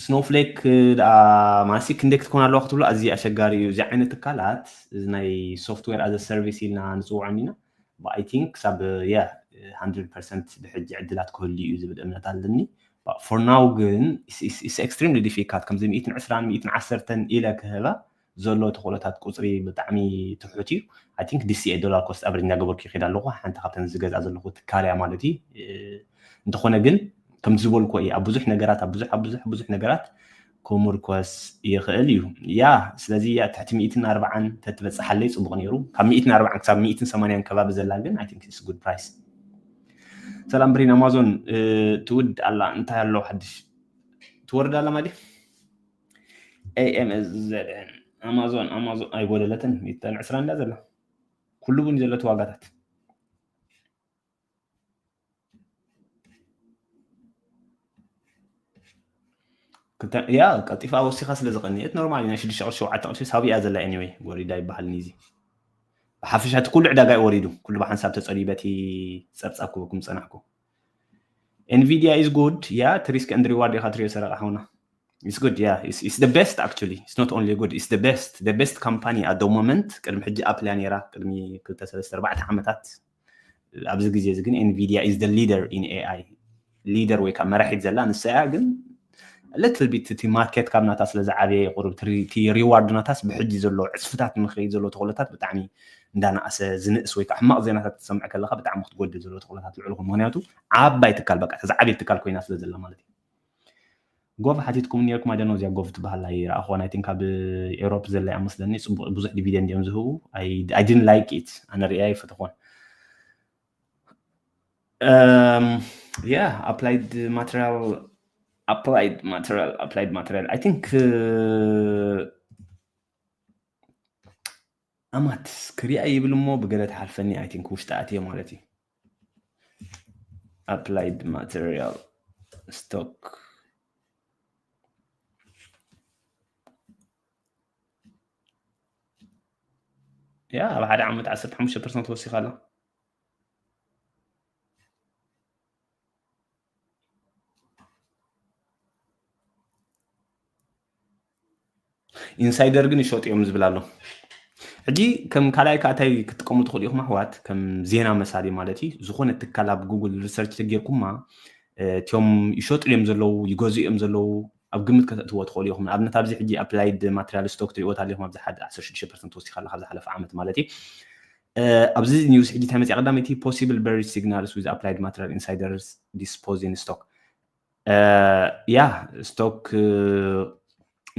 Snowflake ደኣ ማሲ ክንደይ ክትከውን ኣለዋ ክትብሎ ኣዝዩ ኣሸጋሪ እዩ። እዚ ዓይነት ትካላት፣ እዚ ናይ software as a service ኢልና ንፅውዖም ኢና። I think ክሳብ የ hundred percent ብሕጂ ዕድላት ክህሉ እዩ ዝብል እምነት ኣለኒ። For now ግን it's extremely difficult። ከምዚ ሚእትን ዕስራን ሚእትን ዓሰርተን ኢለ ክህባ ዘሎ ተኽእሎታት ቁፅሪ ብጣዕሚ ትሑት እዩ። I think D C A፣ dollar cost average፣ እናገበርኩ ይኸይድ ኣለኹ። ሓንቲ ካብተን ዝገዝኣ ዘለኹ ትካል እያ ማለት እዩ። እንተኾነ ግን ከምቲ ዝበልኩዎ እዩ፣ ኣብ ብዙሕ ነገራት ኣብ ብዙሕ ኣብ ብዙሕ ብዙሕ ነገራት ክምርኮስ ይኽእል እዩ። ያ ስለዚ ያ ትሕቲ ሚእትን ኣርባዓን ተትበፅሓለይ ፅቡቕ ነይሩ። ካብ ሚእትን ኣርባዓን ክሳብ ሚእትን ሰማንያን ከባቢ ዘላ ግን I think it's good price። ሰላም ብሪን ኣማዞን ትውድ ኣላ፣ እንታይ ኣሎ ሓድሽ? ትወርድ ኣላ ማለት A M S Z N ኣማዞን ኣማዞን ኣይጎደለትን፣ ሚእትን ዕስራን እንዳ ዘላ ኩሉ እውን ዘለቲ ዋጋታት ያ ቀልጢፋ ወሲኻ ስለ ዝቐንየት ኖርማል ናይ ሽዱሽተ ቅርሺ ሸውዓተ ቅርሺ ሳቢያ ዘላ። Anyway ወሪዳ ይበሃል ንዚ ብሓፈሻ እቲ ኩሉ ዕዳጋ እዩ ወሪዱ። ኩሉ ብሓንሳብ ተጸልዩ በቲ ጸብጻብ ክበኩም ጸናሕኩ። Nvidia is good። ያ እቲ risk and reward ኢኻ ትሪኦ ሰረቓ ሓውና። It's good, yeah. It's, it's the best actually. It's not only good, it's the best. The best company at the moment። ቅድሚ ሕጂ ኣፕል እያ ነይራ ቅድሚ ክልተ ሰለስተ ኣርባዕተ ዓመታት። ኣብዚ ግዜ እዚ ግን Nvidia is the leader in A I። ሊደር ወይ ከዓ መራሒት ዘላ ንሳ እያ። ግን little bit እቲ ማርኬት ካብ ናታ ስለ ዝዓበየ ቁሩብ እቲ reward ናታስ ብሕጂ ዘሎ ዕፅፍታት ንክኸይድ ዘሎ ተኽእሎታት ብጣዕሚ እንዳነኣሰ ዝንእስ ወይ ከዓ ሕማቕ ዜናታት ትሰምዕ ከለካ ብጣዕሚ ክትጎድል ዘሎ ተኽእሎታት ልዑል ይኹን። ምክንያቱ ዓባይ ትካል በቃ ተዝዓበየት ትካል ኮይና ስለ ዘላ ማለት እዩ። ጎቭ ሓቲትኩም ነርኩም ኣደኖ እዚኣ ጎቭ ትበሃል ኣይረኣኹ። ናይ ቲንክ ኣብ ኤውሮፕ ዘላ እያ መስለኒ። ጽቡቕ ብዙሕ ዲቪደንድ እዮም ዝህቡ። I didn't like it። ኣነ ርእያ ኣይፈተኹን። Yeah, applied material, applied material, applied material. I think ኣማት ክሪኣ ይብል እሞ ብገለ ትሓልፈኒ። I think ውሽጢ ኣትየ ማለት እዩ። Applied Material stock። ያ ኣብ ሓደ ዓመት ዓሰርተ ሓሙሽተ ፐርሰንት ወሲኻ ኣላ። ኢንሳይደር ግን ይሸጡ እዮም ዝብል ኣሎ። ሕጂ ከም ካልኣይ ከኣታይ ክትጥቀሙ ትኽእሉ ኢኹም ኣሕዋት፣ ከም ዜና መሳሊ ማለት እዩ። ዝኾነ ትካል ኣብ ጉግል ሪሰርች ተጌርኩማ እቲኦም ይሸጡ እዮም ዘለዉ፣ ይገዝኡ እዮም ዘለዉ ኣብ ግምት ከተእትዎ ትኽእሉ ኢኹም። ንኣብነት ኣብዚ ሕጂ ኣፕላይድ ማቴሪያል ስቶክ ትሪእዎ ኣለኹም ኣብዚ ሓደ ዓሰርተ ሽዱሽተ ፐርሰንት ወሲኻ ኣለካ ኣብዚ ሓለፈ ዓመት ማለት እዩ። ኣብዚ ኒውስ ሕጂ እንታይ መፅያ ቀዳመይቲ possible bearish signals with Applied Material insiders disposing stock። ያ ስቶክ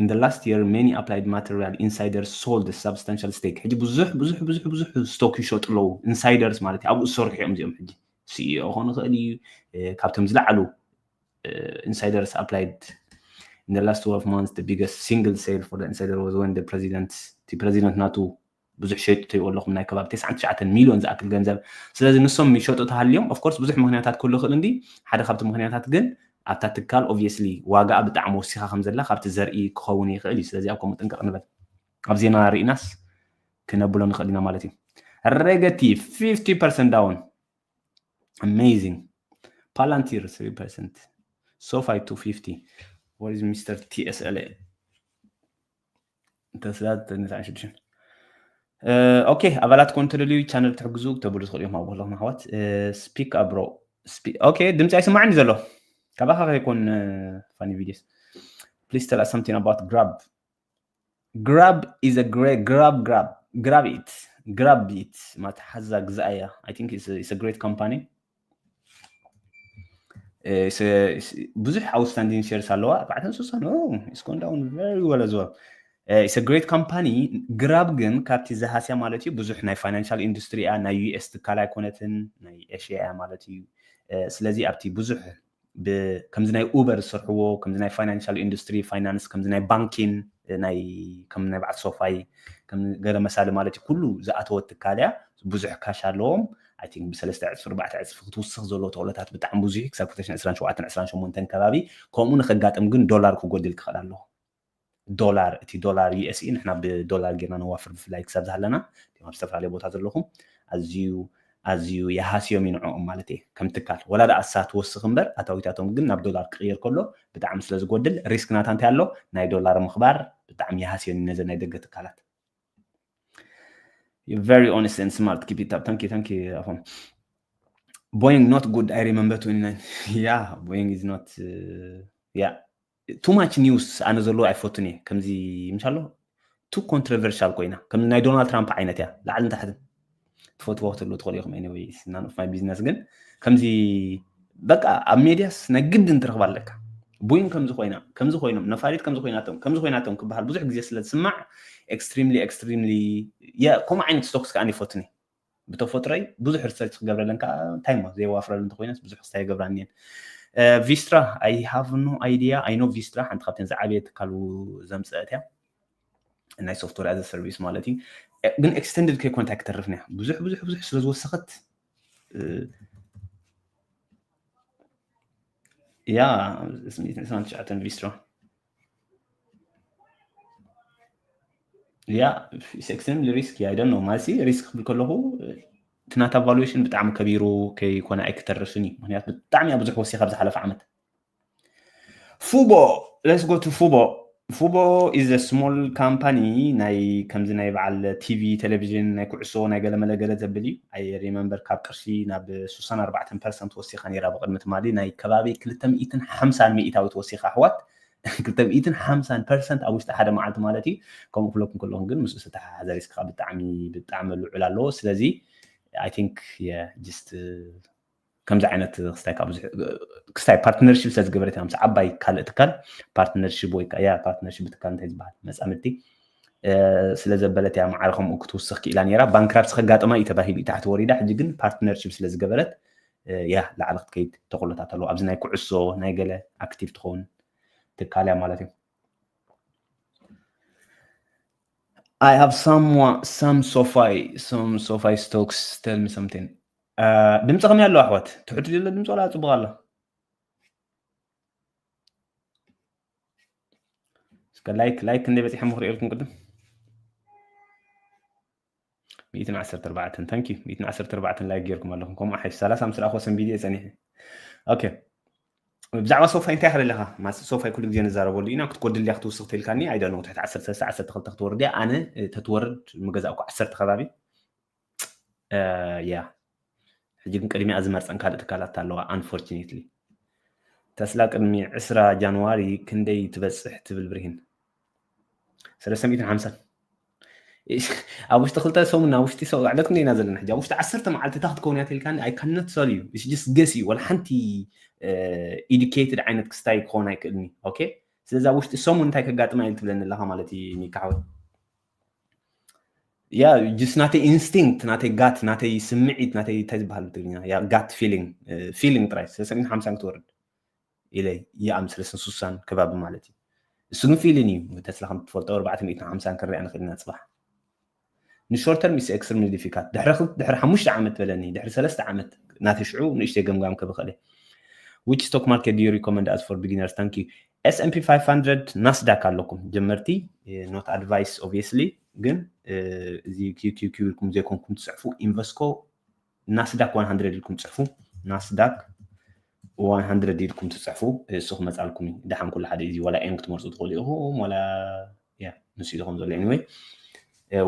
in the last year many Applied Material insiders sold a substantial stake። ሕጂ ብዙሕ ብዙሕ ብዙሕ ብዙሕ ስቶክ ይሸጡ ኣለዉ። ኢንሳይደርስ ማለት ኣብኡ ዝሰርሑ እዮም እዚኦም። ሕጂ ሲኢኦ ክኾኑ ይኽእል እዩ። ካብቶም ዝለዓሉ insiders Applied in the last twelve months the biggest single sale for the insider was when the president እቲ ፕረዚደንት ናቱ ብዙሕ ሸይጡ ትሪእዎ ኣለኹም ናይ ከባቢ ተስዓን ትሽዓተን ሚልዮን ዝኣክል ገንዘብ። ስለዚ ንሶም ይሸጡ ተሃልዮም of course ብዙሕ ምክንያታት ክህሉ ይኽእል እንዲ ሓደ ካብቲ ምክንያታት ግን ኣብታ ትካል obviously ዋጋኣ ብጣዕሚ ወሲኻ ከም ዘላ ካብቲ ዘርኢ ክኸውን ይኽእል እዩ። ስለዚ ኣብ ከምኡ ጥንቅቕ ንበል። ኣብ ዜና ርኢናስ ክነብሎ ንኽእል ኢና ማለት እዩ። ረገቲ fifty percent down. Amazing. Palantir three percent. SoFi two fifty. What is Mister T S L A? ተስላ ተስዓን ሽዱሽተን። ኦኬ ኣባላት ኮን ተደልዩ ቻነል ትሕግዙ ተብሉ ትኽእሉ እዮም። ኣብ ከለኹም ኣሕዋት ስፒክ ኣብሮ። ኦኬ ድምፂ ኣይስማዕን ዘሎ። ካባኻ ከይኮን ፋኒ ቪዲዮስ። Please tell us something about Grab. Grab is a great, Grab, Grab, Grab it, Grab it ማለት ሓዛ ግዛኣያ። I think it's a, it's a great company. ብዙሕ outstanding shares ኣለዋ ኣርባዕተን ሱሳን። It's gone down very well as well. It's a great company. ግራብ ግን ካብቲ ዝሃስያ ማለት እዩ ብዙሕ ናይ ፋይናንሻል ኢንዱስትሪ እያ። ናይ ዩ ኤስ ትካል ኣይኮነትን፣ ናይ ኤሽያ እያ ማለት እዩ። ስለዚ ኣብቲ ብዙሕ ከምዚ ናይ ኡበር ዝሰርሕዎ ከምዚ ናይ ፋይናንሻል ኢንዱስትሪ ፋይናንስ ከምዚ ናይ ባንኪን ናይ ከም ናይ በዓል ሶፋይ ገለ መሳሊ ማለት እዩ ኩሉ ዝኣተወት ትካል እያ። ብዙሕ ካሽ ኣለዎም። I think ብሰለስተ ዕፅፊ ኣርባዕተ ዕፅፊ ክትውስኽ ዘለዎ ተኽእሎታት ብጣዕሚ ብዙሕ እዩ። ክሳብ ክልተ ሽሕን ዕስራን ሸውዓተን ዕስራን ሸሞንተን ከባቢ ከምኡ ንኸጋጥም ግን ዶላር ክጎድል ክኽእል ኣለዎ። ዶላር እቲ ዶላር ዩ ኤስ ኢ ንሕና ብዶላር ጌርና ነዋፍር ብፍላይ ክሳብ ዝሃለና ኣብ ዝተፈላለዩ ቦታ ዘለኹም ኣዝዩ ኣዝዩ የሃስዮም እዩ ንዕኦም ማለት እየ ከም ትካል። ወላ ደኣ እሳ ትወስኽ እምበር ኣታዊታቶም ግን ናብ ዶላር ክቕየር ከሎ ብጣዕሚ ስለ ዝጎድል ሪስክ ናታ እንታይ ኣሎ? ናይ ዶላር ምኽባር ብጣዕሚ የሃስዮም እዩ ነዘን ናይ ደገ ትካላት። You're very honest and smart. Keep it up. Thank you, thank you, Afon. Boeing not good. I remember twenty-nine. Yeah, Boeing is not. Uh, yeah, too much news. ኣነ ዘለዎ ኣይፈቱን እየ ከምዚ ምሻሎ too controversial ኮይና ከም ናይ ዶናልድ ትራምፕ ዓይነት እያ ላዕልን ታሕትን። ትፈትዎ ክትህሉ ትኽእሉ ኢኹም። Anyway, none of my business። ግን ከምዚ በቃ ኣብ ሜድያስ ናይ ግድን ትረኽባ ኣለካ። ቦይንግ ከምዚ ኮይና ከምዚ ኮይኖም ነፋሪት ከምዚ ኮይናቶም ከምዚ ኮይናቶም ክበሃል ብዙሕ ግዜ ስለ ዝስማዕ extremely extremely ከምኡ ዓይነት ስቶክስ ከዓ ይፈቱኒ። ብተፈጥሮይ ብዙሕ ሪሰርች ክገብረለን ከዓ እንታይ ሞ ዘየዋፍረሉ እንተኮይነስ ብዙሕ ክስታይ ይገብራኒ እየን። ቪስትራ I have no idea። I know ቪስትራ ሓንቲ ካብተን ዝዓበየ ትካሉ ዘምፀአት እያ ናይ software as a service ማለት እዩ። ግን extended ከይኮነት ኣይክተርፍን እያ ብዙሕ ብዙሕ ብዙሕ ስለ ዝወሰኸት። ያ ስምንት ዕስራን ትሽዓተን ቪስትራ ያ extremely risky። I don't know ማለት ሪስክ ክብል ከለኹ እቲ ናታ ቫሉዌሽን ብጣዕሚ ከቢሩ ከይኮነ ኣይክተርፍን እዩ። ምክንያቱ ብጣዕሚ እያ ብዙሕ ወሲኻ ኣብ ዝሓለፈ ዓመት። ፉቦ let's go to ፉቦ። ፉቦ is a small company ናይ ከምዚ ናይ በዓል ቲቪ ቴሌቪዥን ናይ ኩዕሶ ናይ ገለመለ ገለ ዘብል እዩ። I remember ካብ ቅርሺ ናብ ስሳን ኣርባዕተን ፐርሰንት ወሲኻ ነይራ ብቅድሚ ትማሊ ናይ ከባቢ ክልተ ሚእትን ሓምሳን ሚእታዊት ወሲኻ ኣሕዋት ክልተ ሚእትን ሓምሳን ፐርሰንት ኣብ ውሽጢ ሓደ መዓልቲ ማለት እዩ። ከምኡ ክብለኩም ከለኹም ግን ምስ ዝተሓሓዘ ሪስክ ከዓ ብጣዕሚ ብጣዕሚ ልዑል ኣለዎ። ስለዚ I think just ከምዚ ዓይነት ክስታይ ካብ ብዙሕ ክስታይ ፓርትነርሽፕ ስለ ዝገበረት እያ ምስ ዓባይ ካልእ ትካል ፓርትነርሽፕ ወይ ከዓ ያ ፓርትነርሽፕ ትካል እንታይ ዝበሃል መፃምድቲ ስለ ዘበለት እያ ማዕረ ከምኡ ክትውስኽ ክኢላ ነይራ። ባንክራፕሲ ከጋጥማ እዩ ተባሂሉ እዩ ታሕቲ ወሪዳ። ሕጂ ግን ፓርትነርሽፕ ስለ ዝገበረት ያ ላዕሊ ክትከይድ ተኽእሎታት ኣለዎ። ኣብዚ ናይ ኩዕሶ ናይ ገለ ኣክቲቭ ትኸውን ትካል እያ ማለት እዩ። I have some some SoFi some SoFi stocks. Tell me something. ድምፂ ከመይ ኣሎ ኣሕዋት? ትሑት ድለ ድምፂ ወላ ፅቡቅ ኣሎ? እስከ ላይክ ላይክ ክንደይ በፂሐ ምክርኤልኩም ቅድም ሚእትን ዓሰርተ ኣርባዕተን። Thank you። ሚእትን ዓሰርተ ኣርባዕተን ላይክ ጌርኩም ኣለኹም። ከምኡ ሓይሽ ሰላሳ ምስ ረኣኹ ሰንቢድ እየ ፀኒሐ። ኦኬ ብዛዕባ SoFi እንታይ ክደለካ? ማስ SoFi ኩሉ ግዜ ንዛረበሉ ኢና። ክትጎድል እያ ክትውስኽ ተልካኒ ኣይደነው ትሕቲ ዓሰርተ ሰለስተ ዓሰርተ ክልተ ክትወርድ እያ። ኣነ ተትወርድ ምገዛእኩ ዓሰርተ ከባቢ። ያ ሕጂ ግን ቅድሚያ ዝመርፀን ካልእ ትካላት ኣለዋ። Unfortunately ተስላ ቅድሚ ዕስራ ጃንዋሪ ክንደይ ትበፅሕ ትብል ብርሂን? ሰለስተ ሚእትን ሓምሳን ኣብ ውሽጢ ክልተ ሰሙን ኣብ ውሽጢ ዕለት ክንደይ ኢና ዘለና ሕጂ? ኣብ ውሽጢ ዓሰርተ መዓልቲ እታ ክትከውን እያ ተልካኒ። I cannot tell you. It's just guess እዩ። ወላ ሓንቲ educated ዓይነት ክስታይ ክኸውን ኣይክእልኒ። ኦኬ ስለዚ ኣብ ውሽጢ ሰሙን እንታይ ከጋጥማ ኢል ትብለኒ ኣለካ ማለት እዩ ሚካሓወ? ያ just ናተይ ኢንስቲንክት ናተይ ጋት ናተይ ስምዒት ናተይ እንታይ ዝበሃል ብትግርኛ ያ ጋት ፊሊንግ ፊሊንግ ጥራይ ሰለስተ ሚእትን ሓምሳን ክትወርድ ኢለ ይኣም ሰለስተ ስሳን ከባቢ ማለት እዩ። እሱ ግን ፊሊን እዩ። ተስላ ከም ትፈልጦ ኣርባዕተ ሚእትን ሓምሳን ክንሪኣ ንኽእል ኢና ፅባሕ። ንሾርተር ሚስ ኤክስትሪም ዲፊካልት ድሕሪ ድሕሪ ሓሙሽተ ዓመት በለኒ ድሕሪ ሰለስተ ዓመት ናተ ሽዑ ንእሽተይ ገምጋም ከብኸለ Which stock market do you recommend as for beginners? Thank you. S and P five hundred ናስዳክ ኣለኩም ጀመርቲ not advice obviously ግን እዚ ኪውኪውኪው ኢልኩም ዘይኮንኩም ትፅሕፉ ኢንቨስኮ ናስዳክ one hundred ኢልኩም ትፅሕፉ ናስዳክ one hundred ኢልኩም ትፅሕፉ እሱ ክመፃልኩም እዩ። ደሓን ኩሉ ሓደ እዚ ዋላ ኤም ክትመርፁ ትኽእሉ ኢኹም ዋላ ያ ንሱ ኢኹም ዘሎ anyway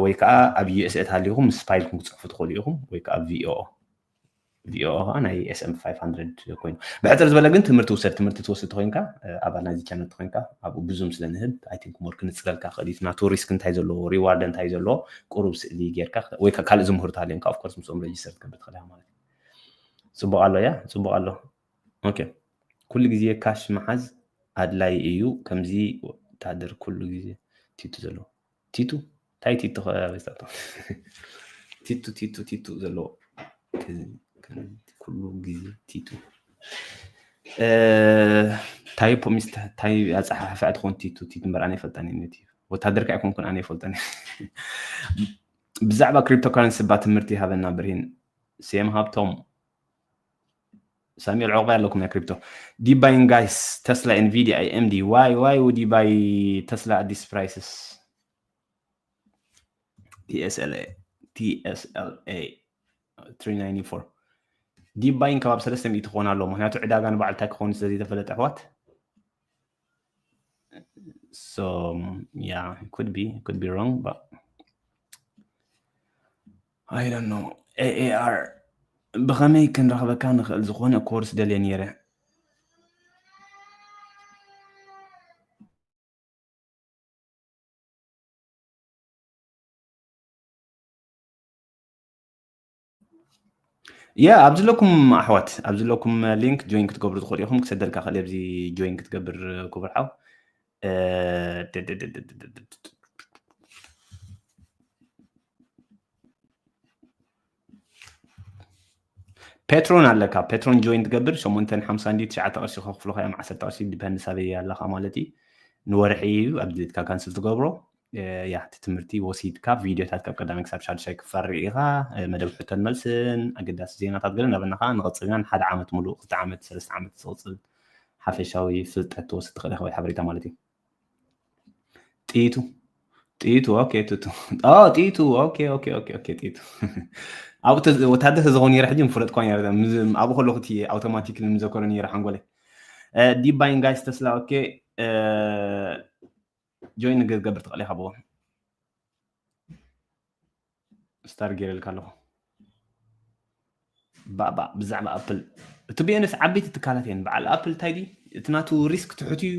ወይ ከዓ ኣብ USA ተሃሊኹም ምስ ፋይልኩም ክትፅሕፉ ትኽእሉ ኢኹም ወይ ከዓ VOO VOO ከዓ ናይ S and P five hundred ኮይኑ ብሕፅር ዝበለ ግን ትምህርቲ ውሰድ ትምህርቲ ትወስድ ተኮይንካ ኣባል ናይዚ ቻነል ተኮይንካ ኣብኡ ብዙም ስለ ንህብ I think more ክንፅረልካ ክእል እዩ ናቱ ሪስክ እንታይ ዘለዎ ሪዋርድ እንታይ ዘለዎ ቁሩብ ስእሊ ጌርካ ወይ ካልእ ዝምህሩ ተሃልዮም of course ምስኦም register ክትገብር ትኽእል ማለት እዩ። ፅቡቅ ኣሎ ያ ፅቡቅ ኣሎ። ኦኬ ኩሉ ግዜ ካሽ ምሓዝ ኣድላይ እዩ። ከምዚ ወታደር ኩሉ ግዜ ቲቱ ዘለዎ ቲቱ እንታይ ቲቱ ቲቱ ቲቱ ቲቱ ዘለዎ ኩሉ ግዜ ቲቱ ታይፖ ሚስተ ታይ ኣፀሓሕፋ ትኾን ቲቱ ቲቱ እምበር ኣነ ይፈልጣን እዩ ነቲ ወታደር ከዓ ኣይኮንኩን ኣነ ይፈልጠን ብዛዕባ cryptocurrency ባ ትምህርቲ ሃበና ብርሂን ሴም ሃብቶም ሳሚኤል ዕቑባይ ኣለኩም ናይ ክሪፕቶ ዲባይን ጋይስ ተስላ ኤንቪዲያ ኤምዲ why why would you buy Tesla at this prices? TSLA TSLA three ninety-four. Deep buying ከባቢ ሰለስተ ሚእቲ ክኾን ኣለዎ፣ ምክንያቱ ዕዳጋ ንባዕሉ እንታይ ክኸውን ስለ ዘይተፈለጠ፣ ኣሕዋት። So, yeah, it could be, it could be wrong, but I don't know. A A R ብኸመይ ክንረኽበካ ንኽእል ዝኾነ ኮርስ ደልየ ነይረ። ያ፣ ኣብ ዘለኩም ኣሕዋት፣ ኣብ ዘለኩም ሊንክ ጆይን ክትገብሩ ትኽእሉ ኢኹም። ክሰደልካ ክእል ኣብዚ ጆይን ክትገብር፣ ክቡር ሓው። እ፣ ድ-፣ ድ-፣ ድ-፣ ድ-፣ ድ-፣ ድ-፣ ድ-፣ ፔትሮን ኣለካ። ፔትሮን ጆይን ትገብር ሸሞንተ ሓምሳ እንዲ ትሽዓተ ቅርሺ ከኽፍሉኻ እዮም፣ ዓሰርተ ቅርሺ ዲፐንድስ ኣበይ ኣለኻ ማለት እዩ። ንወርሒ እዩ ኣብ ድሌትካ ካንስል ትገብሮ። እ፣ ያ፣ እቲ ትምህርቲ ወሲድካ ቪድዮታት ካብ ቀዳማይ ክሳብ ሻድሻይ ክፋር ኢኻ። እ፣ መደብ ሕቶን መልስን፣ ኣገዳሲ ዜናታት ገለ እናበልና ኸዓ ንቐጽል ኢና። ንሓደ ዓመት ሙሉእ፣ ክልተ ዓመት፣ ሰለስተ ዓመት ዝቕጽል ሓፈሻዊ ፍልጠት ትወስድ ትኽእል ኢኻ ወይ ሓበሬታ ማለት እዩ። ጥይቱ፣ ጥይቱ፣ ኦኬ፣ ቱቱ። ኦ፣ ጥይቱ፣ ኦኬ፣ ኦኬ፣ ኦኬ፣ ኦኬ፣ ጥይቱ። ኣብኡ ተዝ-፣ ወታደር ተዝኸውን ነይረ ሕጂ ምፍለጥኳ ነይረ። ምዝ-፣ ኣብኡ ከለኹ እቲ ኣውቶማቲክ ንምዘከሮ ነይረ ሓንጎለይ። እ፣ ዲባይን ጋይስ ተስላ፣ ኦኬ፣ እ፣ ጆይን ንክትገብር ትኽእል ኢኻ ብኡ። ስታር ገይረልካ ኣለኹ። ባባ፣ ብዛዕባ ኣፕል፣ እቲ ቢዝነስ ዓበይቲ ትካላት እየን። በዓል ኣፕል እንታይ ድዩ? እቲ ናቱ ሪስክ ትሑት እዩ።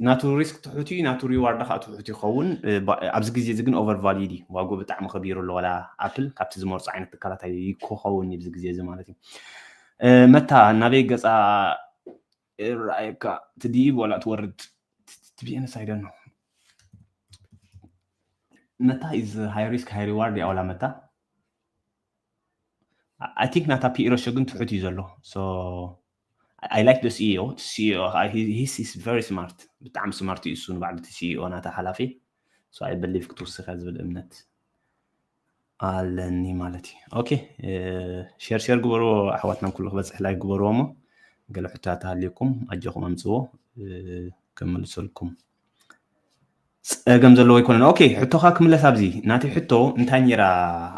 ናቱ ሪስክ ትሑት እዩ፣ ናቱ ሪዋርድ ከዓ ትሑት ይኸውን። እ፣ ባ-፣ ኣብዚ ግዜ እዚ ግን ኦቨር ቫልዩ ድዩ? ዋግኡ ብጣዕሚ ከቢሩ ኣሎ። ዋላ ኣፕል ካብቲ ዝመርጾ ዓይነት ትካላት ኣይክኸውን ኣብዚ ግዜ እዚ ማለት እዩ። እ፣ መታ ናበይ ገጻ ይረኣየካ? ትድይብ ዋላ ትወርድ? ት-፣ ት-፣ to be honest, I don't know። መታ is high risk, high reward እያ ዋላ መታ? I think ናታ ፒኢ ሬሾ ግን ትሑት እዩ ዘሎ። So, I like the C E O. እቲ C E O ከዓ, he, he's, he's very smart. ብጣዕሚ ስማርት እዩ እሱ ንባዕሉ፣ እቲ C E O ናታ ሓላፊ። So, I believe ክትውስኽ እያ ዝብል እምነት ኣለኒ ማለት እዩ። ኦኬ፣ እ፣ ሼር፣ ሼር ግበርዎ ኣሕዋትና፣ ኩሉ ክበጽሕ ላይክ ግበርዎ እሞ ገለ ሕቶታት ተሃልዩኩም ኣጆኹም ኣምጽዎ፣ እ፣ ክምልሰልኩም። ጸገም ዘለዎ ኣይኮነን። ኦኬ፣ ሕቶኻ ክምለስ ኣብዚ። ናተይ ሕቶ እንታይ ነይራ?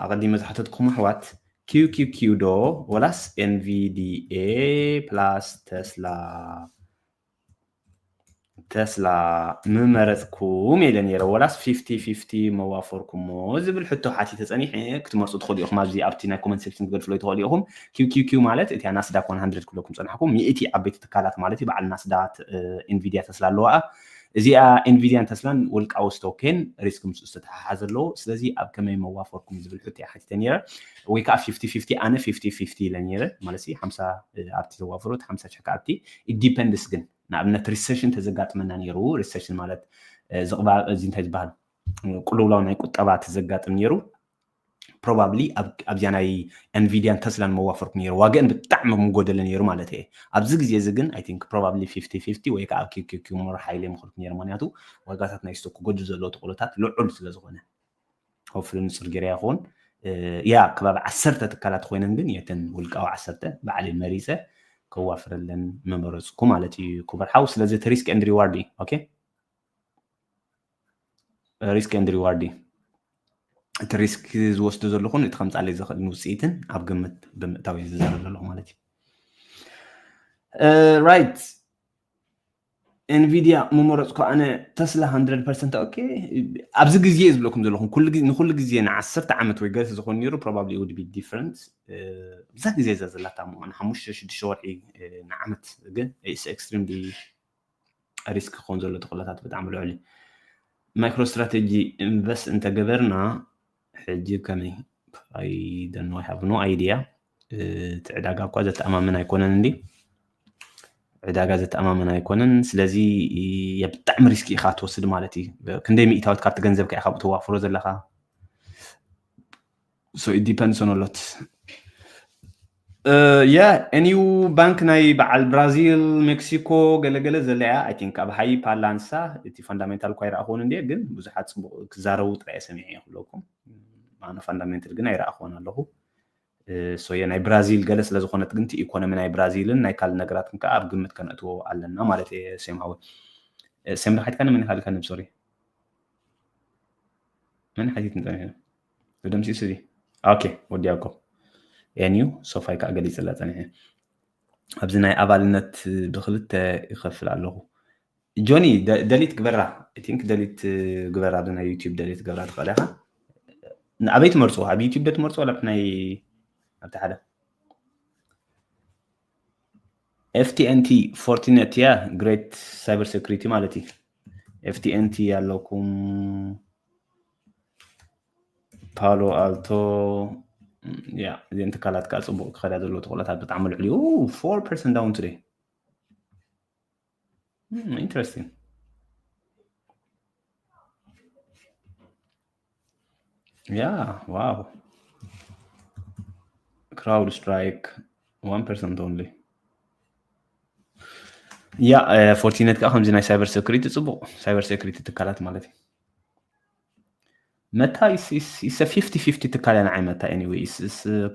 ኣቐዲመ ዝሓተትኩም ኣሕዋት፣ ኪው ኪው ኪው ዶ ወላስ ኤን ቪ ዲ ኤ ፕላስ ተስላ? ተስላ ምመረጽኩም ኢለ ነይረ፣ ወላስ ፊፍቲ ፊፍቲ መዋፈርኩሞ ዝብል ሕቶ ሓቲተ ጸኒሐ። ክትመርጹ ትኽእሉ ኢኹም፣ ኣብዚ ኣብቲ ናይ ኮመንት ሴክሽን ክትገድፍሎ ትኽእሉ ኢኹም። ኪው ኪው ኪው ማለት እቲኣ ናስዳክ ዋን ሃንድረድ ክብለኩም ጸናሕኩ፣ ሚእቲ ዓበይቲ ትካላት ማለት እዩ። በዓል ናስዳክ፣ እ፣ ኤንቪድያ፣ ተስላ ኣለዋ። እዚኣ ኤንቪድያን ተስላን ውልቃዊ ስቶክን ሪስክ ምስኡ ዝተተሓሓዘ ኣለዎ። ስለዚ ኣብ ከመይ መዋፈርኩም ዝብል ሕቶ እየ ሓቲተ ነይረ፣ ወይ ከዓ ፊፍቲ ፊፍቲ፣ ኣነ ፊፍቲ ፊፍቲ ኢለ ነይረ ማለት እዩ። ሓምሳ፣ እ፣ ኣብቲ ዘዋፈሩት ሓምሳ ሸካ ኣብቲ። ኢት ዲፐንድስ ግን፣ ንኣብነት ሪሰሽን ተዘጋጥመና ነይሩ። ሪሰሽን ማለት፣ እ፣ ዝቕባ-፣ እዚ እንታይ ዝበሃል? ቅልውላው ናይ ቁጠባ ተዘጋጥም ነይሩ። ፕሮባብሊ ኣብ-፣ ኣብዚኣ ናይ ኤንቪድያን ተስላን መዋፈርኩ ነይሩ። ዋጋን ብጣዕሚ ምጎደለ ነይሩ ማለት እየ። ኣብዚ ግዜ እዚ ግን፣ I think, ፕሮባብሊ ፊፍቲ ፊፍቲ ወይ ከዓ ኪው ኪው ኪው ሞር ሓይሊ ምኸድኩ ነይሩ። ምኽንያቱ ዋጋታት ናይ ስቶክ ክጎድል ዘለዎ ተኽእሎታት ልዑል ስለ ዝኾነ። ሆፕፉሊ ንጹር ገይረ ይኸውን። እ፣ ያ፣ ከባቢ ዓሰርተ ትካላት ኮይነን ግን፣ የተን ውልቃዊ ዓሰርተ ባዕለይ መሪጸ ከዋፍረለን ምመረጽኩ ማለት እዩ፣ ክቡር ሓው። ስለዚ እቲ ሪስክ ኤንድ ሪዋርድ እዩ። ኦኬ? ሪስክ ኤንድ ሪዋርድ እዩ። እቲ ሪስክ ዝወስዶ ዘለኹን እቲ ከምጻለይ ዝኽእል ውጽኢትን ኣብ ግምት ብምእታው እየ ዝዛረብ ዘለኹ ማለት እዩ። እ፣ ራይት። ኤንቪድያ ምመረጽኩ ኣነ፣ ተስላ ሃንድረድ ፐርሰንት። ኦኬ፣ ኣብዚ ግዜ እየ ዝብለኩም ዘለኹም። ኩሉ ግዜ፣ ንኹሉ ግዜ ንዓሰርተ ዓመት ወይ ገለ ዝኾን ነይሩ፣ ፕሮባብሊ it would be different። እ፣ ብዛ ግዜ እዛ ዘላታ እሞ ንሓሙሽተ ሽዱሽተ ወርሒ፣ እ፣ ንዓመት ግን it's extremely ሪስክ ክኸውን ዘሎ ተኽእሎታት ብጣዕሚ ልዑል እዩ። ማይክሮ ስትራቴጂ ኢንቨስት እንተገበርና ሕጂ ከመይ? I don't know, I have no idea። እ፣ እቲ ዕዳጋ እኳ ዘተኣማምን ኣይኮነን እንዲ። ዕዳጋ ዘተኣማምን ኣይኮነን። ስለዚ የ-፣ ብጣዕሚ ሪስክ ኢኻ ትወስድ ማለት እዩ። ክንደይ ሚእታዊት ካብቲ ገንዘብካ ኢኻ ብተዋፍሮ ዘለኻ? So it depends on a lot። እ፣ ያ፣ ኤንዩ ባንክ ናይ በዓል ብራዚል፣ ሜክሲኮ፣ ገለገለ ዘለ እያ። I think ኣብ ሃይ ፓላንሳ እቲ ፋንዳሜንታል እኳ ይረኣኹን እንዴ፣ ግን ብዙሓት ጽቡቕ ክዛረቡ ጥራይ እየ ሰሚዐ እየ ክብለኩም። ኣነ ፋንዳሜንታል ግን ኣይረኣኹን ኣለኹ። እ፣ so የ-፣ ናይ ብራዚል ገለ ስለ ዝኾነት ግን እቲ ኢኮኖሚ ናይ ብራዚልን ናይ ካልእ ነገራትን ከኣ ኣብ ግምት ከነእትዎ ኣለና ማለት እየ። ሴም ሃወ፣ እ፣ ሴም ዶ ሓቲትካኒ? መን ኢኻ ኢልካኒ? ሶሪ፣ መን ሓቲትኒ ጸኒሑ? ደምሲሱ እዚ። ኦኬ፣ ወዲያኮ ኤንዩ ሶፋይ ከዓ ገሊፅላ ፀኒሐ። ኣብዚ ናይ ኣባልነት ብክልተ ይኸፍል ኣለኹ። ጆኒ፣ ደ- ደሊት ግበራ። I think ደሊት ግበራ፣ ኣብዚ ናይ ዩቲዩብ ደሊት ግበራ ትኽእል ኢኻ። ኣበይ ትመርፅዎ? ኣብ ዩቲዩብ ዶ ትመርፅዎ? ኣብ ናይ ኣብቲ ሓደ ኤፍቲኤንቲ፣ ፎርቲኔት፣ ያ ግሬት ሳይበር ሴኩሪቲ ማለት እዩ። ኤፍቲኤንቲ ኣለኩም፣ ፓሎ ኣልቶ፣ ያ እዚን ትካላት ከዓ ፅቡቅ ክኸዳ ዘለዎ ተኽእሎታት ብጣዕሚ ልዕሊ እዩ። ፎር ፐርሰንት ዳውን ቱደይ። ኢንትረስቲንግ። ያ ዋው። ክራውድ ስትራይክ ዋን ፐርሰንት ኦንሊ። ያ ፎርቲኔት ከዓ ከምዚ ናይ ሳይበር ሴኩሪቲ ፅቡቅ፣ ሳይበር ሴኩሪቲ ትካላት ማለት እዩ። መታ ፊፍቲ ፊፍቲ ትካል እያ ንዓይ መታ። ኤኒወይስ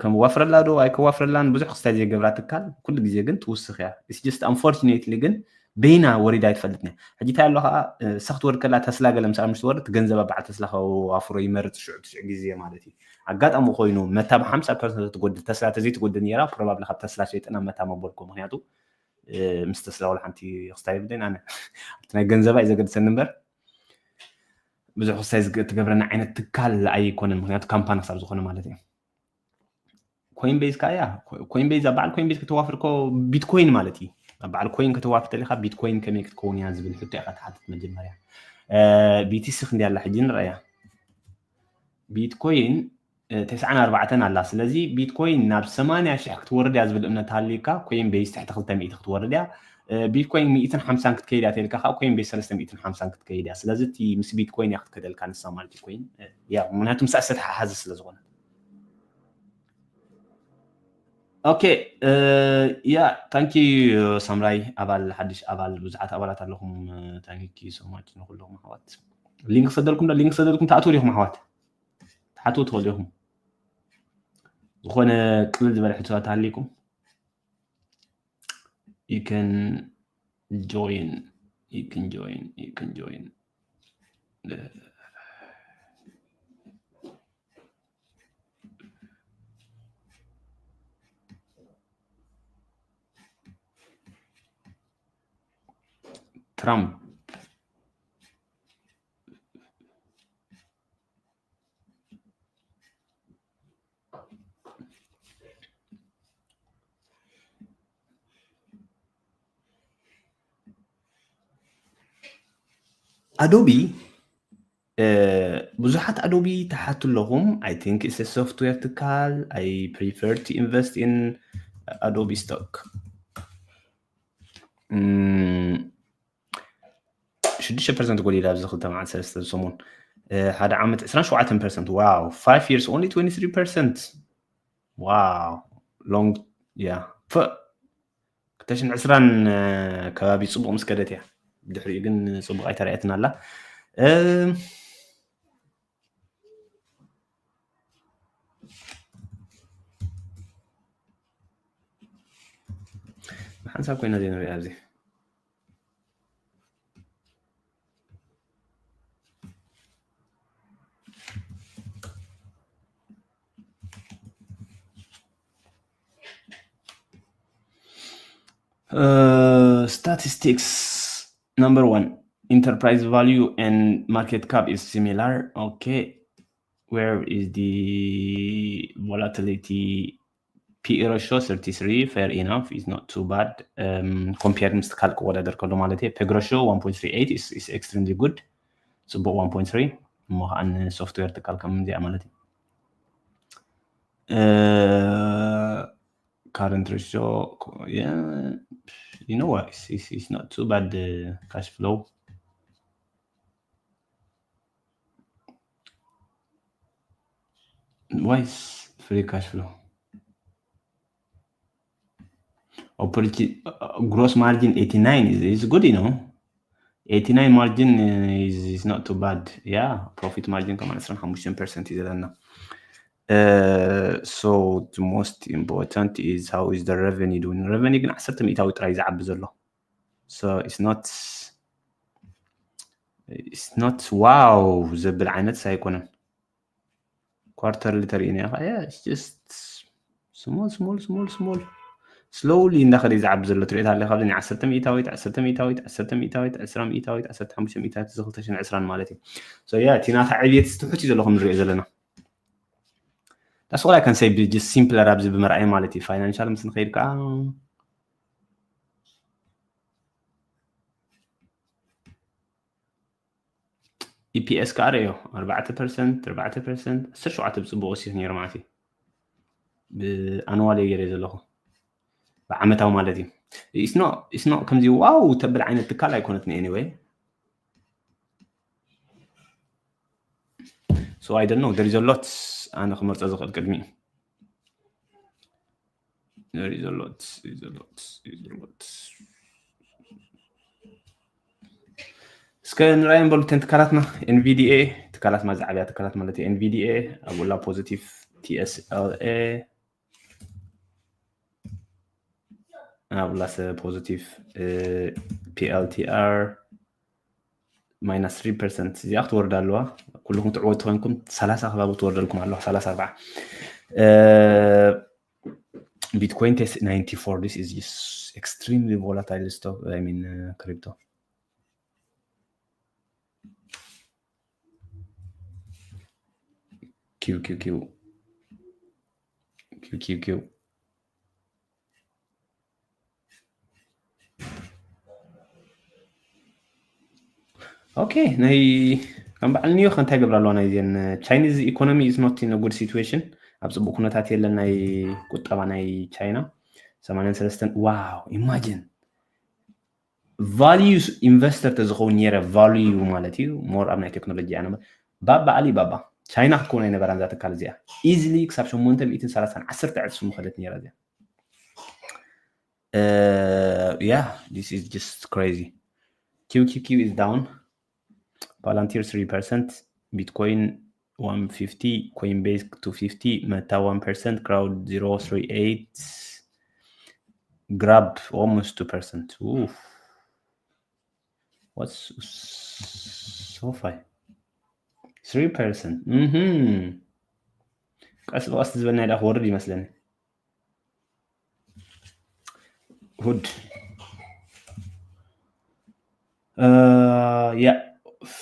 ከም ዋፍረላ ዶ ኣይከዋፍረላን ብዙሕ ክስታይ ዘይገብራ ትካል፣ ኩሉ ግዜ ግን ትውስኽ እያ። It's just unfortunately ግን በይና ወሪዳ ኣይትፈልጥን እያ። ሕጂ እንታይ ኣሎ ከዓ፣ እሳ ክትወርድ ከላ፣ ተስላ ገለ ምስኣ ምስ ትወርድ እቲ ገንዘብ ኣብ በዓል ተስላ ከዋፍሮ ይመርፅ ሽዑ ትሽዑ ግዜ ማለት እዩ። ኣጋጣሚ ኮይኑ መታ ብ ሓምሳ ፐርሰንት ትጎድል፣ ተስላ ተዘይትጎድል ነይራ ፕሮባብሊ ካብ ተስላ ሸይጠ ናብ መታ መበልኩ። ምክንያቱ ምስ ተስላ ወላ ሓንቲ ክስታይ የብለይን ኣነ። ኣብቲ ናይ ገንዘባ እዩ ዘገድሰኒ እምበር ብዙሕ ክስታይ ዝገ- ትገብረና ዓይነት ትካል ኣይኮነን፣ ምክንያቱ ካምፓኒ ክሳብ ዝኾነ ማለት እዩ። ኮይን ቤዝ ከዓ እያ። ኮይን ቤዝ ኣብ በዓል ኮይን ቤዝ ከተዋፍር እኮ ቢትኮይን ማለት እዩ። ኣብ በዓል ኮይን ከተዋፍር ተሊካ ቢትኮይን ከመይ ክትከውን እያ ዝብል ሕቶ ኢካ ትሓትት መጀመርያ። ቢቲሲ ክንዲ ኣላ ሕጂ ንረእያ። ቢትኮይን ተስዓን ኣርባዕተን ኣላ። ስለዚ ቢትኮይን ናብ ሰማንያ ሽሕ ክትወርድ እያ ዝብል እምነት ሃልዩካ፣ ኮይን ቤዝ ትሕቲ ክልተ ሚእቲ ክትወርድ እያ። ቢትኮይን ሚእትን ሓምሳን ክትከይድ እያ ተልካ ከዓ ኮይን ቤዝ ሰለስተ ሚእትን ሓምሳን ክትከይድ እያ። ስለዚ እቲ ምስ ቢትኮይን እያ ክትከደልካ ንሳ ማለት እዩ። ኮይን ያ ምክንያቱ ምስ ዝተሓሓዘ ስለ ዝኾነ። ኦኬ። ያ ታንኪ ሳምራይ፣ ኣባል ሓድሽ ኣባል፣ ብዙሓት ኣባላት ኣለኹም። ታንኪ ሶማች ንኩሎም ኣሕዋት። ሊንክ ሰደልኩም ዶ? ሊንክ ሰደልኩም ትኣትዉ ዲኹም ኣሕዋት? ትሓትዉ ትኽእሉ ኢኹም። ዝኾነ ቅልል ዝበለ ሕቶታት ሃሊኩም you can join, you can join, you can join. ትራምፕ ኣዶቢ ብዙሓት ኣዶቢ ትሓቱ ኣለኹም። I think it's a software ትካል። I prefer to invest in Adobe stock. ሽዱሽተ ፐርሰንት ጎዲላ ኣብዚ ክልተ መዓልቲ ሰለስተ ሰሙን። ሓደ ዓመት ዕስራን ሸውዓተን ፐርሰንት። Wow, five years only twenty three percent. Wow, long. Yeah. ክልተ ሽሕን ዕስራን ከባቢ ፅቡቅ ምስ ከደት እያ። ድሕሪኡ ግን ፅቡቅ ኣይተረኣየትን ኣላ። ብሓንሳብ ኮይና ዘይንሪኣ ኣብዚ። Statistics number one, enterprise value and market cap is similar. Okay, where is the volatility? P E ratio thirty three, fair enough, is not too bad. Compare ምስ ካልእ ክወዳደር ከሎ ማለት እዩ። Peg ratio one point three eight is extremely good። ፅቡቅ one point three እሞ ከዓ ንሶፍትዌር ትካል ከም እዚኣ ማለት እዩ። Current ratio, yeah, you know what, it's, it's, it's not too bad. Cash flow, why is free cash flow? Operating gross margin eighty nine is, is good, you know. Eighty nine margin is, is not too bad. Yeah, profit margin ከማን ዕስራን ሓሙሽተን ፐርሰንት እዩ ዘለና። So the most important is how is the revenue doing? Revenue ግን ዓሰርተ ሚእታዊ ጥራይ ዝዓቢ ዘሎ። So it's not, it's not wow ዘብል ዓይነት ኣይኮነን። quarterly ተርእዩኒ ኢኻ። Yeah, it's just small small small small slowly እንዳኸደ እዩ ዝዓቢ ዘሎ። ትሪኦ ኣለኻ ኣብዚ ናይ ዓሰርተ ሚእታዊት፣ ዓሰርተ ሚእታዊት፣ ዓሰርተ ሚእታዊት፣ ዕስራ ሚእታዊት፣ ዓሰርተ ሓሙሽተ ሚእታዊት፣ እዚ ክልተ ሽሕን ዕስራን ማለት እዩ። So yeah, እቲ ናታ ዕብየት ትሑት እዩ ዘሎ ከም ንሪኦ ዘለና። That's all I can say, just simpler ኣብዚ ብምርኣይ ማለት እዩ። ፋይናንሻል ምስ ንኸይድ ከዓ ኢፒኤስ ከዓ ርእዮ፣ ኣርባዕተ ፐርሰንት፣ ኣርባዕተ ፐርሰንት፣ ዓሰርተ ሸውዓተ ብፅቡቕ ወሲኹ ነይሩ ማለት እዩ። ብኣንዋል እየ ገይረ ዘለኹ፣ ብዓመታዊ ማለት እዩ። ኢስኖ ኢስኖ ከምዚ ዋው ተብል ዓይነት ትካል ኣይኮነትን። Anyway, so I don't know, there is a lot ኣነ ክመርፆ ዝኽእል ቅድሚ። There is a lot, there is a lot, there is a lot. እስከ ንርኣየን በሉ እተን ትካላትና፣ ኤንቪዲኤ፣ ትካላት ማዚ ዓብያ ትካላት ማለት እዩ። ኤንቪዲኤ ኣብኡላ ፖዚቲቭ፣ ቲኤስኤልኤ ኣብኡላ ሰ ፖዚቲቭ፣ ፒኤልቲኣር ማይናስ ትሪ ፐርሰንት። እዚኣ ክትወርድ ኣለዋ። ኩልኹም ትዕወቱ ኮይንኩም ሰላሳ ከባቢ ትወርደልኩም ኣለዋ፣ ሰላሳ ኣርባዓ። ቢትኮይን ቴስ ናይንቲ ፎር፣ this is just extremely volatile stock, I mean, uh, crypto. Q Q Q. Q Q Q. ኦኬ፣ ናይ ከም በዓል ኒዮ ከ እንታይ ገብራ ኣለዋ? ናይ ዜን ቻይኒዝ ኢኮኖሚ is not in a good situation፣ ኣብ ፅቡቅ ኩነታት የለን ናይ ቁጠባ ናይ ቻይና። ሰማንያን ሰለስተን። ዋው፣ ኢማጂን ቫልዩ ኢንቨስተር ተዝኸውን ነይረ፣ ቫልዩ ማለት እዩ ሞር ኣብ ናይ ቴክኖሎጂ እያ ነበር። ባባ ኣሊ ባባ ቻይና ክትከውን ኣይነበራን እዛ ትካል እዚኣ። ኢዝሊ ክሳብ ሸሞንተ ሚእትን ሰላሳን ዓሰርተ ዕፅፊ ምኸደት ነይራ እዚኣ። Uh, yeah, this is just crazy. Q Q Q is down. Palantir three percent, Bitcoin one fifty, Coinbase two fifty, Meta one percent, Crowd zero three eight, Grab almost two percent. Oof. What's SoFi? Three percent. Mhm. ቀስ ብቐስ ዝበልና ኢዳ ክወርድ ይመስለኒ። ሁድ ያ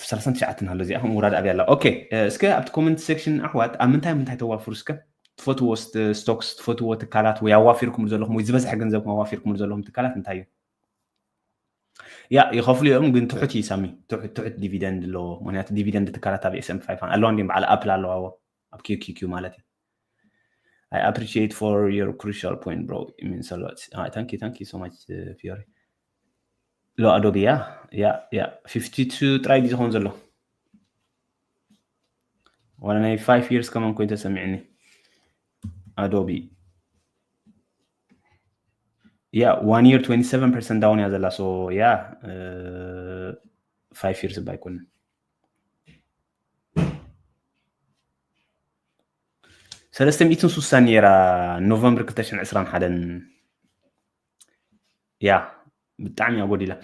ሰላሳን ትሽዓተን ኣሎ። እዚኣ ከም ውራድ ኣብያ ኣላ። ኦኬ፣ እስከ ኣብቲ ኮመንት ሴክሽን ኣሕዋት ኣብ ምንታይ ምንታይ ተዋፍሩ እስከ ትፈትዎ ስቶክስ፣ ትፈትዎ ትካላት ወይ ኣዋፊርኩም ዘለኹም ወይ ዝበዝሐ ገንዘብኩም ኣዋፊርኩም ዘለኹም ትካላት እንታይ እዩ? ያ ይኸፍሉ እዮም፣ ግን ትሑት እዩ ሳሚ፣ ትሑት ትሑት ዲቪደንድ ኣለዎ። ምክንያቱ ዲቪደንድ ትካላት ኣብ ኤስኤም ፋይቭ ኣለዋ፣ እንዲም በዓል ኣፕል ኣለዋ ኣብ ኪው ኪው ኪው ማለት እዩ። I appreciate for your crucial point, bro. It means a lot. Ah, thank you, thank you so much, uh, Fiore. ሎ ኣዶቢ ያ ያ ያ ፊፍቲ ቱ ጥራይ ድዩ ዝኸውን ዘሎ? ዋላ ናይ ፋይቭ ይርስ ከማን ኮይኑ ተሰሚዕኒ። ኣዶቢ ያ ዋን ይር ትወንቲ ሰቨን ፐርሰንት ዳውን እያ ዘላ። ሶ ያ ፋይቭ ይርስ እባ ኣይኮንን። ሰለስተ ሚእትን ስሳን ነይራ ኖቨምበር ክልተ ሽሕን ዕስራን ሓደን። ያ ብጣዕሚ እያ ጎዲላ።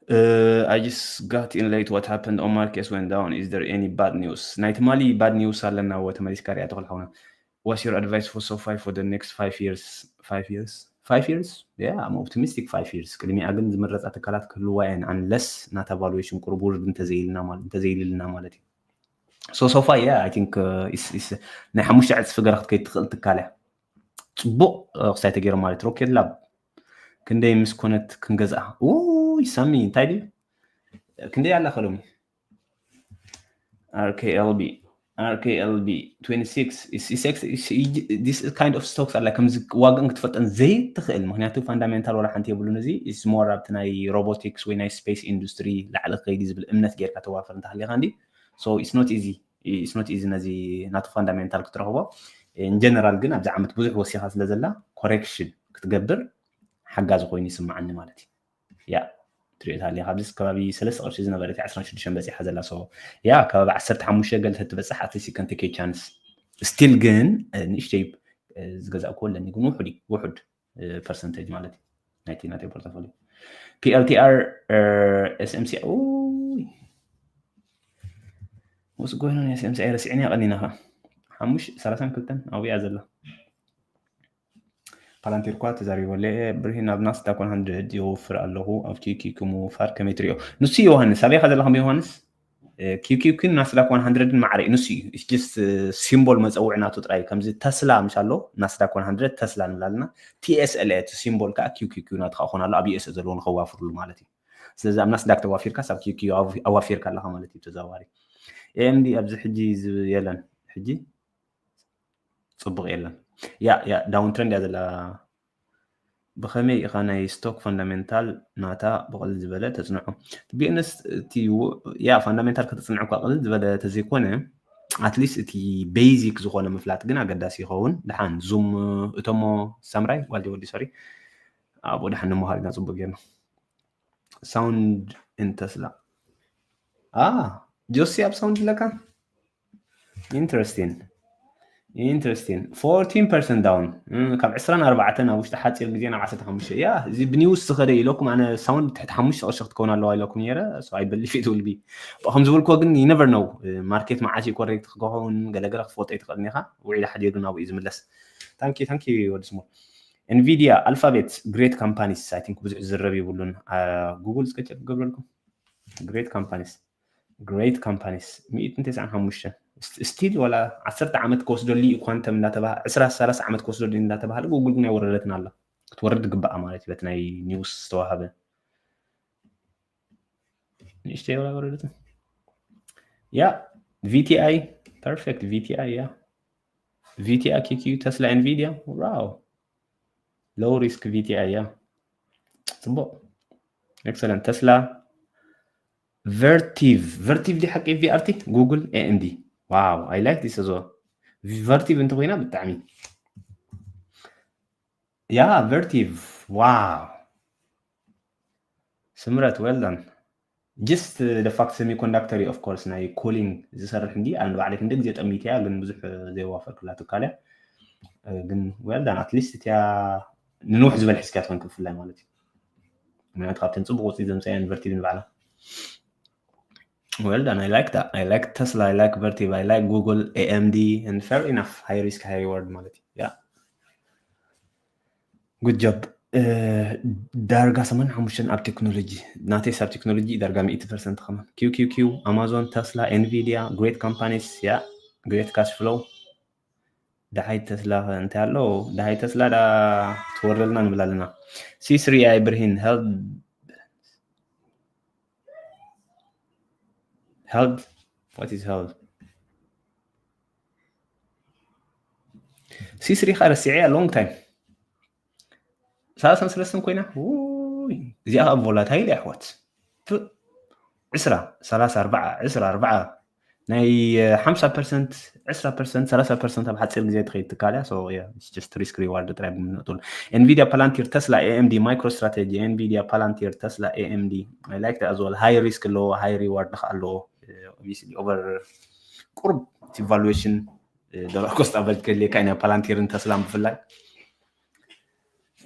Uh, I just got in late. What happened? Omar case went down. Is there any bad news? ናይ ትማሊ ባድ ኒውስ ኣለና። ወ ተመሊስካ ሪኣ ተኽል ሓውና። What's your advice for SoFi for the next five years? Five years? Five years? Yeah, I'm optimistic five years. ቅድሚኣ ግን ዝምረፃ ትካላት ክህልዋ እየን፣ unless ናታ ቫሉዌሽን ቁሩብ ውርድ እንተዘይልና ማለት እንተዘይልልና ማለት እዩ። So SoFi, yeah, I think, uh, is, is ናይ ሓሙሽተ ዕፅፊ ገረኽት ከይትኽእል ትካል እያ። ፅቡቅ ክሳይ ተገይሮም ማለት ሮኬት ላብ ክንደይ ምስ ኮነት ክንገዝኣ። ውይ ሳሚ እንታይ ድዩ ክንደይ ኣላ ከሎሚ? RKLB RKLB twenty six, this kind of stocks ኣላ ከምዚ ዋግእን ክትፈልጠን ዘይትኽእል፣ ምክንያቱ ፋንዳሜንታል ወላ ሓንቲ የብሉን። እዚ is more ኣብቲ ናይ ሮቦቲክስ ወይ ናይ ስፔስ ኢንዱስትሪ ላዕሊ ክኸይድ ዝብል እምነት ጌርካ ተዋፈር እንተሃሊኻ እንዲ። So it's not easy, it's not easy ነዚ ናቱ ፋንዳሜንታል ክትረኽቦ። In general ግን ኣብዚ ዓመት ብዙሕ ወሲኻ ስለ ዘላ ኮሬክሽን ክትገብር ሓጋዚ ኮይኑ ይስምዓኒ ማለት እዩ። ያ ትሪኦ ታሊ ካብዚስ ከባቢ ሰለስተ ቅርሺ ዝነበረት ዓሰርተ ሽዱሽተ በፂሓ ዘላ። So ያ ከባቢ ዓሰርተ ሓሙሽተ ገለ ተትበፅሕ at least you can take a chance. Still ግን ንእሽተይ ዝገዛእኩ ኣለኒ ግን ውሑድ ውሑድ ፐርሰንቴጅ ማለት እዩ ናይቲ ናተይ ፖርቶፎሊዮ። PLTR SMC ውስ ጎይኑ SMC ረሲዕኒ ቀኒና ኸ ሓሙሽ ሰላሳን ክልተን ኣብያ ዘላ። ፓላንቲር እኳ ተዛሪበለ። ብርሂን ኣብ ናስዳክ ዋን ሃንድረድ የወፍር ኣለኹ፣ ኣብ ኪውኪውኪው ምውፋር ከመይ ትሪኦ? ንሱ ዮሃንስ ኣበይ ኢኻ ዘለኻ? ዮሃንስ ኪውኪውኪውን ናስዳክ ዋን ሃንድረድን ማዕረ እዩ። ንሱ እዩ ጀስት ሲምቦል መፀውዒ ናቱ ጥራይ። ከምዚ ተስላ ምሽ ኣሎ ናስዳክ ዋን ሃንድረድ ተስላ ንብል ኣለና። ቲኤስኤልኤ እቲ ሲምቦል ከዓ ኪውኪውኪው ናቱ ከዓ ክኾን ኣሎ ኣብ ዩኤስኤ ዘለዎ ንኸዋፍርሉ ማለት እዩ። ስለዚ ኣብ ናስዳክ ተዋፊርካ ኣብ ኪውኪው ኣዋፊርካ ኣለኻ ማለት እዩ ተዘዋዋሪ። ኤኤምዲ ኣብዚ ሕጂ የለን ሕጂ ፅቡቕ የለን። ያ ያ ዳውን ትረንድ እያ ዘላ። ብኸመይ ኢኻ ናይ ስቶክ ፈንዳሜንታል ናታ ብቕልል ዝበለ ተፅንዖ? ቢኤንስ እቲ ያ ፋንዳሜንታል ከተፅንዖ እኳ ቅልል ዝበለ ተዘይኮነ ኣትሊስት እቲ ቤዚክ ዝኾነ ምፍላጥ ግን ኣገዳሲ ይኸውን። ድሓን ዙም እቶሞ ሳምራይ ዋልዲ ወዲ ሶሪ ኣብኡ ድሓን ንምሃር ኢና ፅቡቅ ጌርና። ሳውንድ ን ተስላ ጆሲ ኣብ ሳውንድ ኣለካ? ኢንትረስቲን ኢንትረስቲን ፎርቲን ፐርሰንት ዳውን ካብ ዕስራን ኣርባዕተን ኣብ ውሽጢ ሓፂር ግዜ ናብ ዓሰርተ ሓሙሽተ ያ እዚ ብኒውስ ዝኸደ ኢለኩም ኣነ ሳውንድ ትሕቲ ሓሙሽተ ቅርሺ ክትከውን ኣለዋ ኢለኩም ነረ ኣይበሊ ፊት ውልቢ ከም ዝበልኮ ግን ይነቨር ነው ማርኬት መዓሲ ኮሬክት ክኸውን ገለገለ ክፈልጦ ይትኽእል ኒኻ ውዒል ሓዲሩ ናብኡ እዩ ዝምለስ ታንኪ ታንኪ ወዲ ስሙር Nvidia Alphabet great companies I think ብዙሕ ዝረብ ይብሉን ጉግል ስከቸ ክገብረልኩም great companies great companies ሚእትን ተስዓን ሓሙሽተን still ወላ ዓሰርተ ዓመት ክወስደሉ እዩ ኳንተም እንዳተባሃለ ዕስራ ሰላሳ ዓመት ክወስደሉ እዩ እንዳተባሃለ ጉግል ግን ኣይወረደትን ኣላ ክትወርድ ግባኣ ማለት እዩ በቲ ናይ ኒውስ ዝተዋሃበ ንእሽተይ ወላ ኣይወረደትን ያ VTI perfect VTI ያ VTI QQ Tesla Nvidia wow low risk VTI ያ ፅቡቅ excellent Tesla Vertiv Vertiv ዲ ሓቂ VRT Google AMD wow I like this as well Vertiv እንተኮይና ብጣዕሚ ያ Vertiv wow ስምረት well done just the fact semiconductor of course ናይ cooling ዝሰርሕ እንዲ ኣነ ባዕለይ ክንደ ግዜ ጠሚት እያ ግን ብዙሕ ዘይዋፈርክላ ትካል እያ ግን well done at least እቲያ ንንውሕ ዝበል ሒዝካ ትኾን ክፍላይ ማለት እዩ ምክንያቱ ካብተን ፅቡቅ ውፅኢት ዘምፀያ Vertiv ንባዕላ well done I like that I like Tesla I like Vertiv I like Google AMD and fair enough high risk high reward ማለት እዩ yeah good job ዳርጋ ሰማንያ ሓሙሽተ ኣብ ቴክኖሎጂ ናተይስ ኣብ ቴክኖሎጂ ዳርጋ ሚእቲ ፐርሰንት ከማን QQQ Amazon Tesla Nvidia great companies yeah great cash flow ደሓይ ተስላ እንታይ ኣሎ ደሓይ ተስላ ዳ ትወርደልና ንብል ኣለና C three I ብርሂን help help what is help C three ካ ረሲዐ long time ሰላሳን ሰለስተን ኮይና እዚኣ ካብ ቮላታይል እያ ኣሕዋት ዕስራ ሰላሳ ኣርባዓ ዕስራ ኣርባዓ ናይ ሓምሳ ፐርሰንት ዕስራ ፐርሰንት ሰላሳ ፐርሰንት ኣብ ሓፂር ግዜ ትኸይድ ትካል እያ just risk reward ጥራይ ብምንጥሉ Nvidia Palantir Tesla AMD MicroStrategy Nvidia Palantir Tesla AMD I like that as well high risk ኣለዎ high reward ከዓ ኣለዎ obviously over ቁርብ እቲ valuation dollar cost average ከድልየካ ኢና Palantir ን Tesla ን ብፍላይ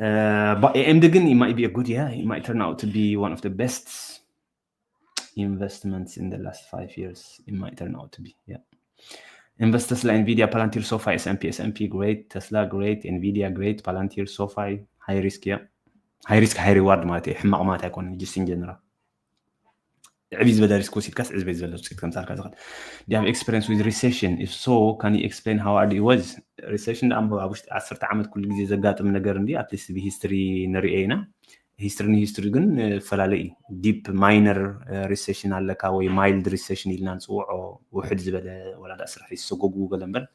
Uh, but A M D ግን it might be a good yeah it might turn out to be one of the best investments in the last five years it might turn out to be yeah invest Tesla Nvidia Palantir SoFi S&P S&P great Tesla great Nvidia great Palantir SoFi high risk yeah high risk high reward ማለት እዩ ሕማቕ ማለት ኣይኮነን just in general ዕብይ ዝበለ risk ወሲድካስ ዕዝበይ ዝበለ ውፅኢት ከምፃልካ ዝኽእል do you have experience with recession if so can you explain how hard it was recession ደኣ ኣብ ውሽጢ ዓሰርተ ዓመት ኩሉ ግዜ ዘጋጥም ነገር እንዲ at least ብሂስትሪ ንሪኦ ኢና history ን history ግን ፈላለ እዩ deep minor recession ኣለካ ወይ mild recession ኢልና ንፅውዖ ውሕድ ዝበለ ወላ ዳ ስራሕ ይሰጎጉ ገለ እምበር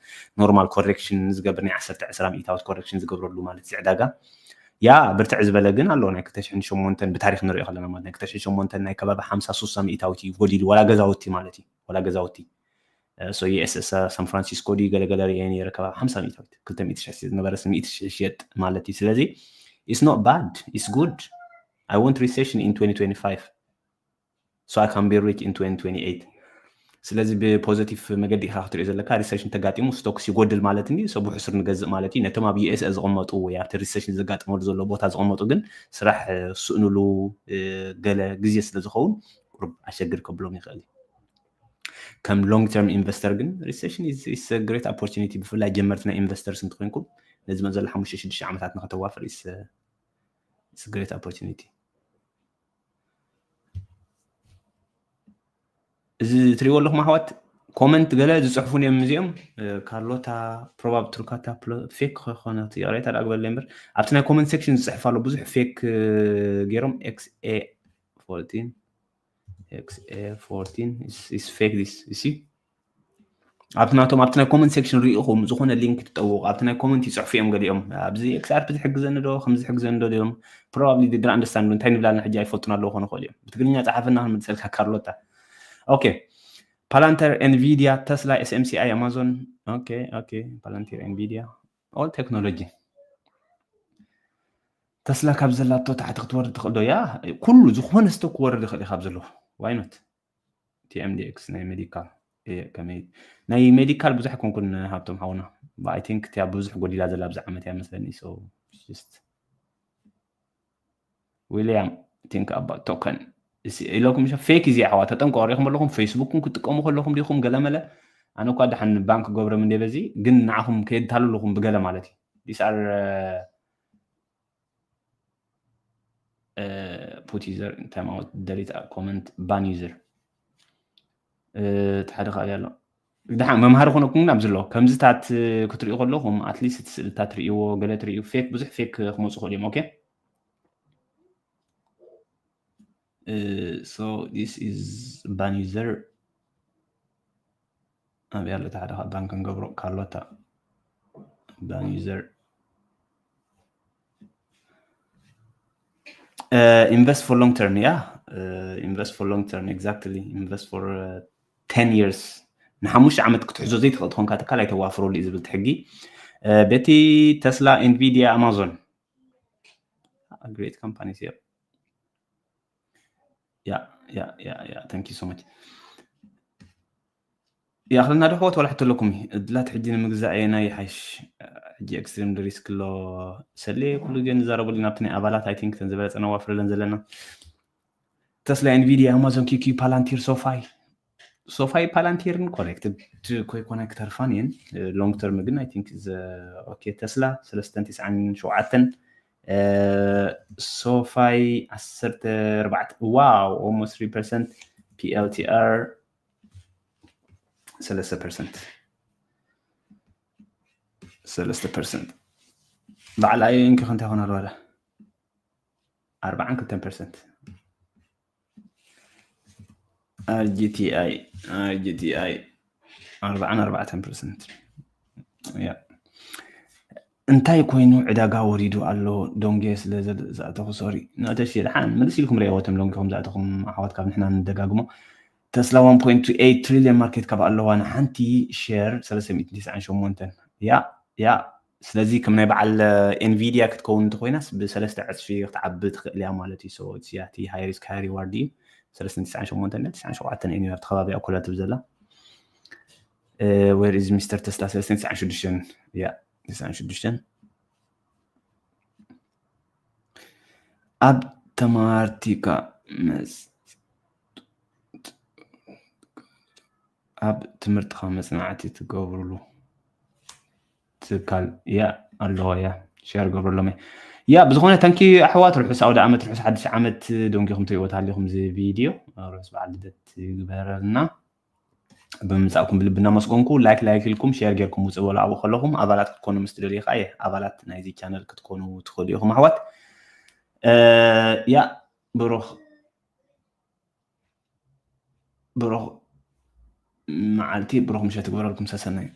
normal correction ዝገብር ናይ ዓሰርተ ዕስራ ሚእታዊት correction ዝገብረሉ ማለት እዚ ዕዳጋ ያ ብርትዕ ዝበለ ግን ኣሎ ናይ ክልተ ሽሕን ሸሞንተን ብታሪክ ንሪኦ ከለና ማለት ናይ ክልተ ሽሕን ሸሞንተን ናይ ከባቢ ሓምሳ ሱሳ ሚእታዊት እዩ ጎዲሉ ወላ ገዛውቲ ማለት እዩ ወላ ገዛውቲ so የስእሰ ሳን ፍራንሲስኮ ድዩ ገለገለ ርየ ነረ ከባቢ ሓምሳ ሚእታዊት ክልተ ሚእቲ ሽሕ ዝነበረ ሚእቲ ሽሕ ሽየጥ ማለት እዩ ስለዚ it's not bad it's good I want recession in twenty twenty-five so I can be rich in twenty twenty-eight ስለዚ ብፖዘቲቭ መገዲ ኢኻ ክትሪኦ ዘለካ recession ተጋጢሙ stocks ይጎድል ማለት እንዲ ሰብ ብሕሱር ንገዝእ ማለት እዩ ነቶም ኣብ USA ዝቕመጡ ወይ ኣብቲ recession ዘጋጥመሉ ዘሎ ቦታ ዝቕመጡ ግን ስራሕ ስእንሉ ገለ ግዜ ስለ ዝኸውን ቁርብ ኣሸግር ከብሎም ይኽእል እዩ ከም long term investor ግን recession is great opportunity፣ ብፍላይ ጀመርቲ ናይ investors እንተኮይንኩም ነዚ መ ዘሎ ሓሙሽተ ሽዱሽተ ዓመታት ንከተዋፍር is great opportunity። እዚ ትሪእዎ ኣለኹም ኣሕዋት፣ comment ገለ ዝፅሕፉን እዮም እዚኦም። ካርሎታ፣ ፕሮባብ ትሩካታ፣ ፌክ ከይኮነ ይቕሬታ ዳኣ ግበረለይ እምበር፣ ኣብቲ ናይ comment section ዝፅሕፍ ኣሎ ብዙሕ ፌክ ገይሮም። X A fourteen፣ X A fourteen is fake this you see። ኣብቲ ናቶም ኣብቲ ናይ comment section ሪኢኹም ዝኾነ link ትጠውቑ፣ ኣብቲ ናይ comment ይፅሕፉ እዮም ገሊኦም። ኣብዚ X R P ዝሕግዘኒ ዶ ከምዚ ዝሕግዘኒ ዶ ኢሎም፣ probably they don't understand እንታይ ንብላልና ሕጂ ኣይፈልጡን ኣለዉ ክኾኑ ይኽእሉ እዮም። ብትግርኛ ፀሓፈና ክንምልሰልካ ካርሎታ። Okay፣ Palantir፣ Nvidia፣ Tesla፣ S M C I፣ Amazon። Okay okay፣ Palantir፣ Nvidia፣ all technology። ተስላ ካብ ዘላቶ ታሕቲ ክትወርድ ትኽእል ዶ? ያ፣ ኩሉ ዝኾነ stock ክወርድ ይኽእል እዩ ካብ ዘለዎ። Why not? T M D X ናይ ሜዲካል እየ ከመይ ናይ ሜዲካል ብዙሕ ኣይኮንኩን ሃብቶም ሓውና። But I think እቲያ ብዙሕ ጎዲላ ዘላ ኣብዚ ዓመት እያ መስለኒ። So just William, think about token ኢለኩም። ፌክ እዚ ኣሕዋት፣ ተጠንቀቑ። ሪኢኹም ኣለኹም፣ ፌስቡክን ክትጥቀሙ ከለኹም ዲኹም ገለመለ። ኣነ እኳ ደሓን ባንክ ገብሮም እንደ በዚ ግን ንዓኹም ከየታልልኹም ብገለ ማለት እዩ። These are put user in timeout፣ delete comment፣ ban user። እቲ ሓደ ካልእ ኣሎ። ድሓን መምሃሪ ኮነኩም ግን ኣብዚ ኣሎ። ከምዚታት ክትሪኡ ከለኹም at least እቲ ስእልታት ትርእይዎ፣ ገለ ትርእዩ። ፌክ፣ ብዙሕ ፌክ ክመፁ ይኽእሉ እዮም። Okay? So this is ban user። ኣበይ ኣሎ? እቲ ሓደ ካብ ባንክ ንገብሮ ካርሎታ። Ban user። Invest for long term። Yeah, invest for long term, exactly. Invest for ten years። ንሓሙሽተ ዓመት ክትሕዞ ዘይትኽእል ትኾንካ ትካል ኣይተዋፍረሉ እዩ ዝብል እቲ ሕጊ። ቤቲ፣ ተስላ፣ ኤንቪዲያ፣ ኣማዞን፣ great companies እዮም። Yeah yeah yeah yeah, thank you so much። ይኣኽለና ዶ ኣሕዋት፣ ዋላ ሕቶ ኣለኩም? ዕድላት ሕጂ ንምግዛእ ኣየናይ ይሓይሽ? ሕጂ extreme risk ኣሎ። ሰሌ ኩሉ ግዜ ንዛረበሉ ኢና ኣብቲ ናይ ኣባላት። I think እተን ዝበለጸ ነዋፍረለን ዘለና። ተስላ፣ ኤንቪዲያ፣ ኣማዞን፣ ኪኪ፣ ፓላንቲር፣ ሶፋይ። ሶፋይ ፓላንቲርን connected ኮይኮነ ክተርፋን እየን። Long term ግን I think okay። ተስላ ሰለስተን ትስዓን ሸውዓተን፣ ሶፋይ ዓሰርተ ኣርባዕተ። Wow, almost three percent። PLTR ሰለስተ ፐርሰንት፣ ሰለስተ ፐርሰንት። በዓል ኣየንኪ ክንታይ ኾነ ኣለዋለ? ኣርባዓን ክልተን ፐርሰንት። RGTI፣ RGTI ኣርባዓን ኣርባዕተን ፐርሰንት። Yeah። እንታይ ኮይኑ ዕዳጋ ወሪዱ ኣሎ? ዶንጌ ስለ ዘ-፣ ዝኣተኹ፣ ሶሪ። ንእተሽ ድሓን ምልስ ኢልኩም ርኣይዎ፣ እቶም ዶንጌ ከም ዝኣተኹም ኣሕዋት፣ ካብ ንሕና ንደጋግሞ። ተስላ one point two eight trillion market cap ኣለዋ፣ ንሓንቲ ሼር ሰለስተ ሚእትን ትስዓን ሸሞንተን። ያ፣ ያ። ስለዚ ከም ናይ በዓል ኤንቪዲያ ክትከውን እንተኮይናስ ብሰለስተ ዕፅፊ ክትዓቢ ትኽእል እያ ማለት እዩ። So it's፣ ያ፣ እቲ high risk high reward እዩ። ሰለስተ ሚእትን ትስዓን ሸሞንተን፣ ትስዓን ሸውዓተን እዩ ኣብቲ ከባቢ ኣኮላ ትብል ዘላ። Where is ሚስተር ተስላ? ሰለስተ ሚእትን ትስዓን ሽዱሽተን። ያ፣ ትስዓን ሽዱሽተን። ኣብ ተማሃርቲካ መስ-፣ ኣብ ትምህርትኻ መጽናዕቲ ትገብሩሉ ትካል፣ ያ፣ ኣለዎ፣ ያ፣ ሼር ገብረሎም እየ። ያ፣ ብዝኾነ፣ thank you ኣሕዋት፣ ርሑስ ኣውደ ዓመት፣ ርሑስ ሓድሽ ዓመት። ደንጊኹም ትሪእዎ ተሃሊኹም እዚ ቪድዮ፣ ርሑስ በዓል ልደት ይግበረልና። ብምምጻእኩም ብልቢ እናመስገንኩ፣ ላይክ፣ ላይክ ኢልኩም፣ ሼር ጌርኩም ውጽእ በሉ። ኣብኡ ከለኹም ኣባላት ክትኮኑ ምስ ትደልዩ ከኣ፣ የ-፣ ኣባላት ናይዚ ቻነል ክትኮኑ ትኽእሉ ኢኹም ኣሕዋት። እ፣ ያ፣ ብሩኽ፣ ብሩኽ መዓልቲ፣ ብሩኽ ምሸት ይግበረልኩም። ሰሰናዩ።